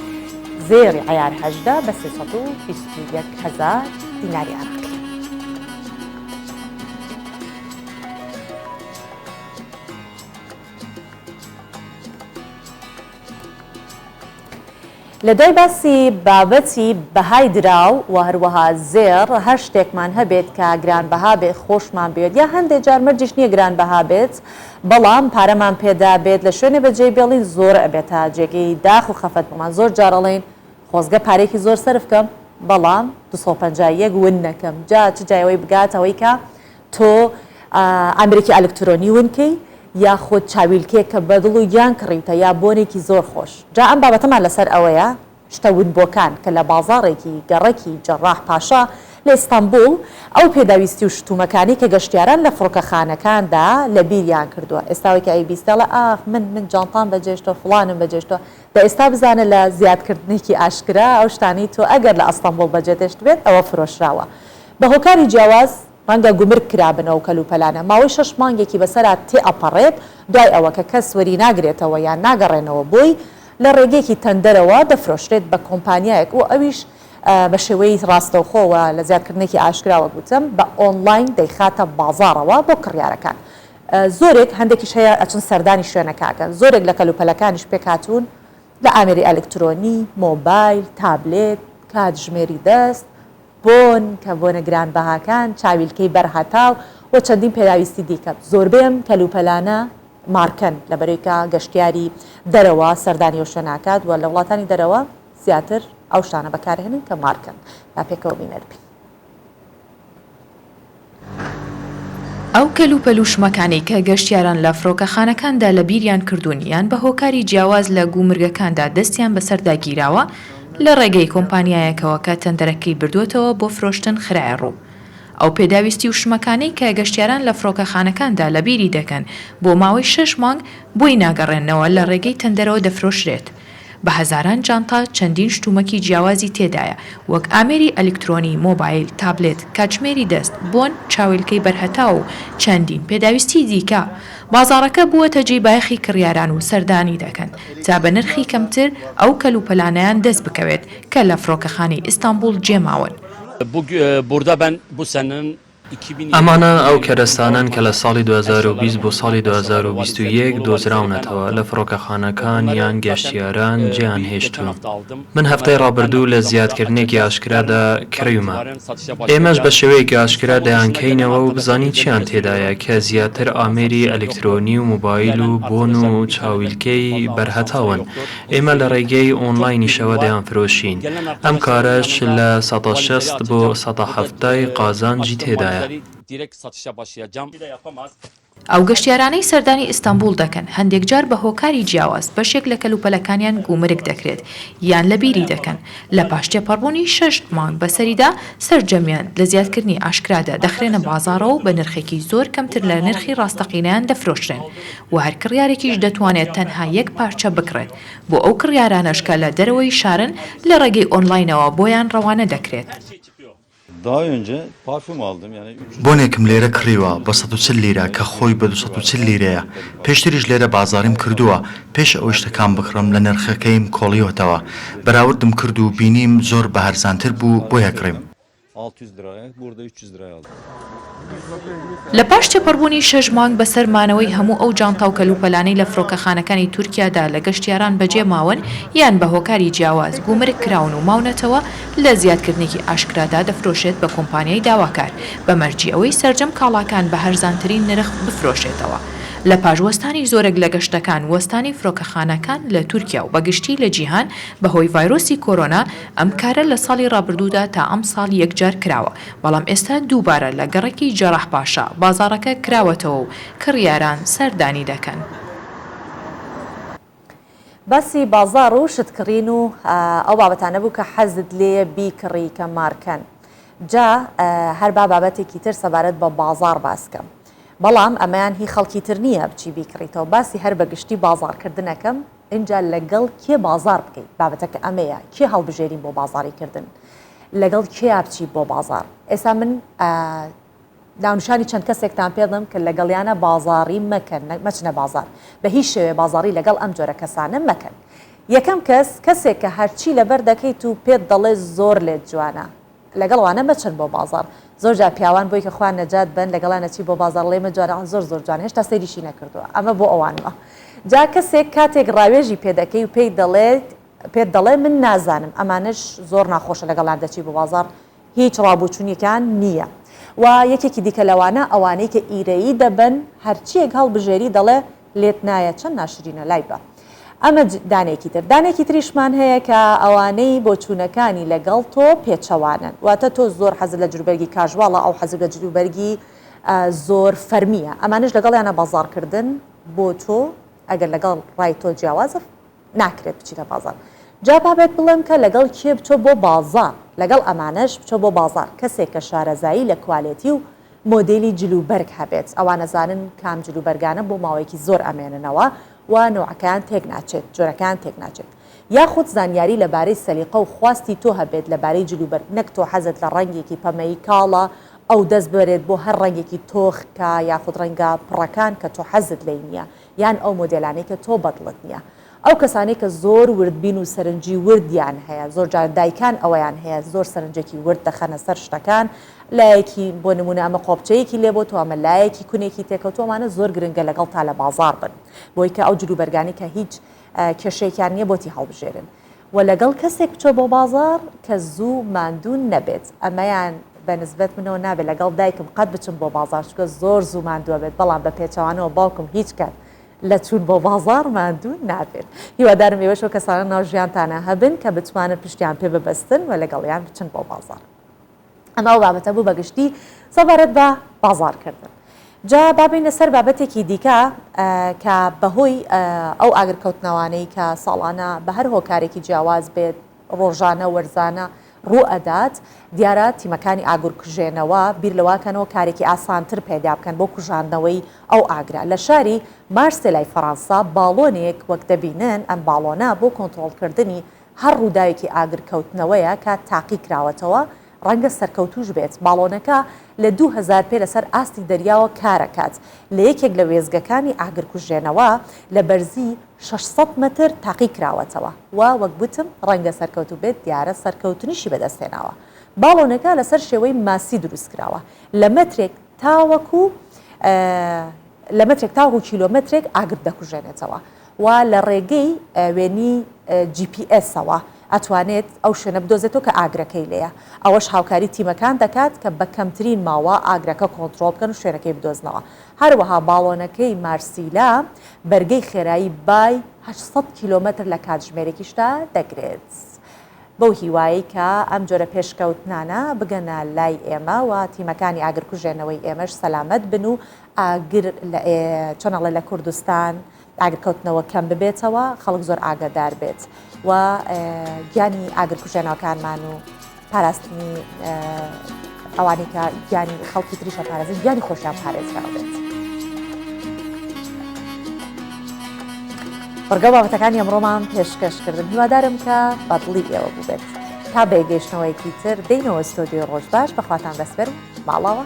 زێڕی عەیار 18 بە 321 هەزار دیناری عێراقیە. لە دوای باسی بابەتی بەهای دراو و هەروەها زێڕ هەر شتێکمان هەبێت کە گرانبەها بێت خۆشمان بوێت یا هەندێک جار مەرجیش نییە گرانبەها بێت بەڵام پارەمان پێدا بێت لە شوێنێ بەجێی بێڵین زۆر ئەبێتە جێگەی داخ و خەفەت بۆمان زۆر جار ئەڵێین خۆزگە پارەیەکی زۆر سەرف کەم بەڵام 251 ون نەکەم جا چ جای ئەوەی بگات ئەوەی کە تۆ ئامێرێکی ئەلکترۆنی ون کەی یاخود چاویلکەیەک کە بە دڵ و گیان کڕیوتە یا بۆنێکی زۆر خۆش. جا ئەم بابەتەمان لەسەر ئەوەیە شتە ونبووەکان کە لە بازاڕێکی گەڕەکی جەڕاح پاشا لە ئیستانبوڵ ئەو پێداویستی و شتومەکانەی کە گەشتیاران لە فڕۆکەخانەکاندا لەبیریان کردووە ئێستا ئەوەی کە ئەیبیستێ ئەڵێ ئاخ من من جانتام بەجێشتووە فڵانم بەجێشتووە دە ئێستا بزانە لە زیادکردنێکی ئاشکرا ئەو شتانەی تۆ ئەگەر لە ئەستەنبوڵ بەجێتێشتبێت ئەوە فرۆشراوە بە هۆکاری جیاواز ڕەنگە گومرگ کرابن ئەو کەلوپەلانە ماوەی شەش مانگێکی بەسەرا تێئەپەڕێت دوای ئەوە کە کەس وەریناگرێتەوە یان ناگەڕێنەوە بۆی لە ڕێگەیەکی تەندەرەوە دەفرۆشرێت بە کۆمپانیایەک و ئەویش بە شێوەی ڕاستەوخۆ و لە زیادکردنێکی ئاشکرا وەک وتم بە ئۆنلاین دەیخاتە بازاڕەوە بۆ کڕیارەکان زۆرێک هەندێکیش هەیە ئەچن سەردانی شوێنەکە ئەکەن زۆرێک لە کەلوپەلەکانیش پێکهاتوون لە ئامێری ئەلکترۆنی، مۆبایل، تابلێت، کاتژمێری دەست، بۆن، کە بۆنە گرانبەهاکان، چاویلکەی بەر هەتاو و چەندین پێداویستی دیکە. زۆربەی ئەم کەلوپەلانە مارکەن لەبەرەی کە گەشتیاری دەرەوە سەردانی ئەو شوێنە ئەکات و لە وڵاتانی دەرەوە زیاتر ئەو شتانە بەکارهێنن کە مارکەن. با پێکەوە بینەر بین. ئەو کەلوپەل و شمەکانەی کە گەشتیاران لە فڕۆکەخانەکاندا لەبیریان کردوون یان بە هۆکاری جیاواز لە گومرگەکاندا دەستیان بەسەردا گیراوە، لە ڕێگەی کۆمپانیایەکەوە کە تەندەرەکەی بردووەتەوە بۆ فرۆشتن خرایە ڕوو. ئەو پێداویستی و شمەکانەی کە گەشتیاران لە فڕۆکەخانەکاندا لەبیری دەکەن بۆ ماوەی شەش مانگ بۆی ناگەڕێننەوە لە ڕێگەی تەندەرەوە دەفرۆشرێت. بە هەزاران جانتا چەندین شتومەکی جیاوازی تێدایە وەک ئامێری ئەلیکترۆنی، مۆبایل، تابلێت، کاتژمێری دەست، بۆن، چاویلکەی بەرهەتاو و چەندین پێداویستی دیکە. بازاڕەکە بووەتە جێی بایەخی کڕیاران و سەردانی دەکەن تا بە نرخی کەمتر ئەو کەلوپەلانەیان دەست بکەوێت کە لە فڕۆکەخانەی ئیستانبوڵ جێماون. ئەمانە ئەو کەرەستانەن کە لە ساڵی 2020 بۆ ساڵی 2021 دۆزراونەتەوە لە فڕۆکەخانەکان یان گەشتیاران جێیان هێشتوون. من هەفتەی ڕابردوو لە زیادکردنێکی ئاشکرادا کڕیومە. ئێمەش بە شێوەیەکی ئاشکرا دەیانکەینەوە و بزانین چیان تێدایە کە زیاتر ئامێری ئەلیکترۆنی و مۆبایل و بۆن و چاویلکەی بەرهەتاون. ئێمە لە ڕێگەی ئۆنلاینیشەوە دەیانفرۆشین، ئەم کارەش لە 60% بۆ 70% قازانجی تێدایە. ئەو گەشتیارانەی سەردانی ئیستەنبوڵ دەکەن، هەندێکجار بە هۆکاری جیاواز بەشێک لە کەلوپەلەکانیان گومرگ دەکرێت یان لەبیری دەکەن، لە پاش تێپەڕبوونی شەش مانگ بەسەریدا سەرجەمیان لە زیادکردنی ئاشکرادا دەخرێنە بازاڕەوە و بە نرخێکی زۆر کەمتر لە نرخی ڕاستەقینەیان دەفرۆشرێن. و هەر کڕیارێکیش دەتوانێت تەنها یەک پارچە بکڕێت، بۆ ئەو کڕیارانەش کە لە دەرەوەی شارن لە ڕێگەی ئۆنلاینەوە بۆیان ڕەوانە دەکرێت. بۆنێکم لێرە کڕیوە بە 140 لیرە کە خۆی بە 240 لیرەیە، پێشتریش لێرە بازاڕیم کردووە، پێش ئەوەی شتەکان بکڕم لە نرخەکەیم کۆڵیوەتەوە، بەراوردم کرد و بینیم زۆر بە هەرزانتر بوو بۆیە کڕیم. لە پاش تێپەڕبوونی شەش مانگ بەسەر مانەوەی هەموو ئەو جانتا و کەلوپەلانەی لە فڕۆکەخانەکانی تورکیادا لە گەشتیاران بەجێ ماون یان بە هۆکاری جیاواز گومرگ کراون و ماونەتەوە لە زیادکردنێکی ئاشکرادا دەفرۆشێت بە کۆمپانیای داواکار بە مەرجی ئەوەی سەرجەم کاڵاکان بە هەرزانترین نرخ بفرۆشێتەوە. لە پاش وەستانی زۆرێک لە گەشتەکان وەستانی فرۆکەخانەکان لە تورکیا و بە گشتی لە جیهان بەهۆی ڤایرۆسی کۆرۆنا ئەم کارە لە ساڵی ڕابردوودا تا ئەمساڵ یەکجار کراوە، بەڵام ئێستا دووبارە لە گەڕەکی جەراحپاشا بازاڕەکە کراوەتەوە و کڕیاران سەردانی دەکەن. باسی بازاڕ و شت کڕین و ئەو بابەتانە بوو کە حەزت لێیە بیکڕی کە مارکەن. جا هەر با بابەتێکی تر سەبارەت بە بازاڕ باس کەم. بەڵام ئەمەیان هی خەڵکی تر نییە بچی بیکڕیتەوە، باسی هەر بە گشتی بازاڕکردنەکەم ئینجا لەگەڵ کێ بازاڕ بکەی بابەتەکە ئەمەیە کێ هەڵبژێرین بۆ بازاڕی کردن لەگەڵ کێیا بچی بۆ بازاڕ ئێستا من ناونیشانی چەند کەسێکتان پێدەم کە لەگەڵیانە بازاڕی مەکەن مەچنە بازار بە هیچ شێوێ بازاڕی لەگەڵ ئەم جۆرە کەسانە مەکەن یەکەم کەس کەسێک کە هەرچی لەبەر دەکەیت و پێت دەڵێ زۆر لێت جوانە لەگەڵ وانە مەچن بۆ بازاڕ زۆر جار پیاوان بۆی کە خۆیان نەجات بەن لەگەڵیان ئەچی بۆ بازاڕ ڵێ مە جوانە زۆر زۆر جوانە هێشتا سەیریشی نەکردووە ئەمە بۆ ئەوانمە جا کەسێک کاتێک ڕاوێژی پێ دەکەی و پێی دەڵێت پێت دەڵێ من نازانم ئەمانەش زۆر ناخۆشە لەگەڵیان دەچی بۆ بازاڕ هیچ ڕابوچونیەکان نییە و یەکێکی دیکە لەوانە ئەوانەی کە ئیرەیی دەبەن هەرچیەک هەڵبژێری دەڵێ لێت نایە چەند ناشرینە لای بە ئەمە دانێکی تر دانێکی تریشمان هەیە کە ئەوانەی بۆچوونەکانی لەگەڵ تۆ پێچەوانەن واتە تۆ زۆر حەزت لە جلوبەرگی casual ە ئەو حەزی لە جلوبەرگی زۆر فەرمیە ئەمانەش لەگەڵیانە بازاڕکردن بۆ تۆ ئەگەر لەگەڵ ڕای تۆ جیاوازە ناکرێت بچیتە بازاڕ جا با بێت بڵێم کە لەگەڵ کێ بچۆ بۆ بازاڕ لەگەڵ ئەمانەش بچۆ بۆ بازاڕ کەسێک کە شارەزایی لە کوالێتی و مۆدێلی جل و بەرگ هەبێت ئەوان ئەزانن کام جل و بەرگانە بۆ ماوەیەکی زۆر ئەمێننەوە و نەوعەکەیان تێک ناچێت جۆرەکەیان تێک ناچێت یاخود زانیاری لەبارەی سەلیقە و خواستی تۆ هەبێت لەبارەی جل و بەرگ نەک تۆ حەزت لە ڕەنگێکی پەمەیی کاڵە ئەو دەست بەرێت بۆ هەر ڕەنگێکی تۆخ کە یاخود ڕەنگە پڕەکان کە تۆ حەزت لێی نییە یان ئەو مۆدێلانەی کە تۆ بەدڵت نییە. ئەو کەسانەی کە زۆر وردبین و سەرنجی وردیان هەیە، زۆر جار دایکان ئەوەیان هەیە زۆر سەرنجێکی ورد دەخەنە سەر شتەکان، لایەکی بۆ نموونە ئەمە قۆپچەیەکی لێ بۆتەوە، ئەمە لایەکی کونێکی تێکەوتووە، ئەمانە زۆر گرنگە لەگەڵتا لە بازاڕ بن بۆی کە ئەو جلوبەرگانەی کە هیچ کێشەیەکیان نییە بۆتی هەڵبژێرن و لەگەڵ کەسێک بچۆ بۆ بازاڕ کە زوو ماندوو نەبێت، ئەمەیان بە نسبەت منەوە نابێت لەگەڵ دایکم قەت بچم بۆ بازاڕ چونکە زۆر زوو ماندوو ئەبێت، بەڵام بە پێچەوانەوە باوکم هیچ کات. لە چوون بۆ بازاڕ ماندوو نابێت. هیوادارم ئێوەش ئەو کەسانە ناو ژیانتانا هەبن کە بتوانن پشتیان پێ ببەستن و لەگەڵیان بچن بۆ بازاڕ. ئەمە ئەو بابەتە بوو بەگشتی سەبارەت بە بازاڕکردن. جا با بێینە سەر بابەتێکی دیکە کە بەهۆی ئەو ئاگرکەوتنەوانەی کە ساڵانە بە هەر هۆکارێکی جیاواز بێت ڕۆژانە وەرزانە ڕووئەدات، دیارە تیمەکانی ئاگرکوژێنەوە بیر لەوەکەنەوە کارێکی ئاسانتر پەیدا بکەن بۆ کوژاندنەوەی ئەو ئاگرە. لە شاری مارسێلای فەڕەنسا باڵۆنێک وەک دەبینن ئەم باڵۆنە بۆ کۆنتڕۆڵکردنی هەر ڕووداوێکی ئاگرکەوتنەوەیە کە تاقیکراوەتەوە ڕەنگە سەرکەوتووش بێت. باڵۆنەکە لە 2000 پێ لەسەر ئاستی دەریاوە کارەکات. لە یەکێک لە وێستگەکانی ئاگرکوژێنەوە لە بەرزی 600 مەتر تاقیکراوەتەوە و وەک گوتم ڕەنگە سەرکەوتوو بێت، دیارە سەرکەوتنیشی بەدەستهێناوە. باڵۆنەکە لەسەر شێوەی ماسی دروستکراوە. لە مەترێک تاوەکو لە مەترێک تاوەکو کیلۆمەترێک ئاگر دەکوژێنێتەوە. و لە ڕێگەی وێنی جی پی ئێسەوە ئەتوانێت ئەو شوێنە بدۆزێتەوە کە ئاگرەکەی لێیە، ئەوەش هاوکاری تیمەکان دەکات کە بە کەمترین ماوە ئاگرەکە کۆنترۆڵ بکەن و شوێنەکەی بدۆزنەوە. هەروەها باڵۆنەکەی مارسیلا بەرگەی خێرایی بای 800 کیلۆمەتر لە کاتژمێرێکیشدا دەگرێت. بەو هیوایەی کە ئەم جۆرە پێشکەوتنانە بگەنە لای ئێمە و تیمەکانی ئاگرکوژێنەوەی ئێمەش سەلامەت بن و ئاگر لە چۆن ئەڵێ لە کوردستان ئاگرکەوتنەوە کەم ببێتەوە، خەڵک زۆر ئاگادار بێت و گیانی ئاگرکوژێنەوەکانمان و پاراستنی ئەوانەی کە گیانی خەڵکی تریشە پارێزن گیانی خۆشیان پارێزراو بێت. بڕگە بابەتەکانی ئەمڕۆمان پێشکەش کردن هیوادارم کە بەدڵی ئێوە بووبێت تا بەیگەیشتنەوەیەکی تر دەینەوە ستۆدیۆی ڕۆژ باش بەخواتان دەسپێرم ماڵاوە.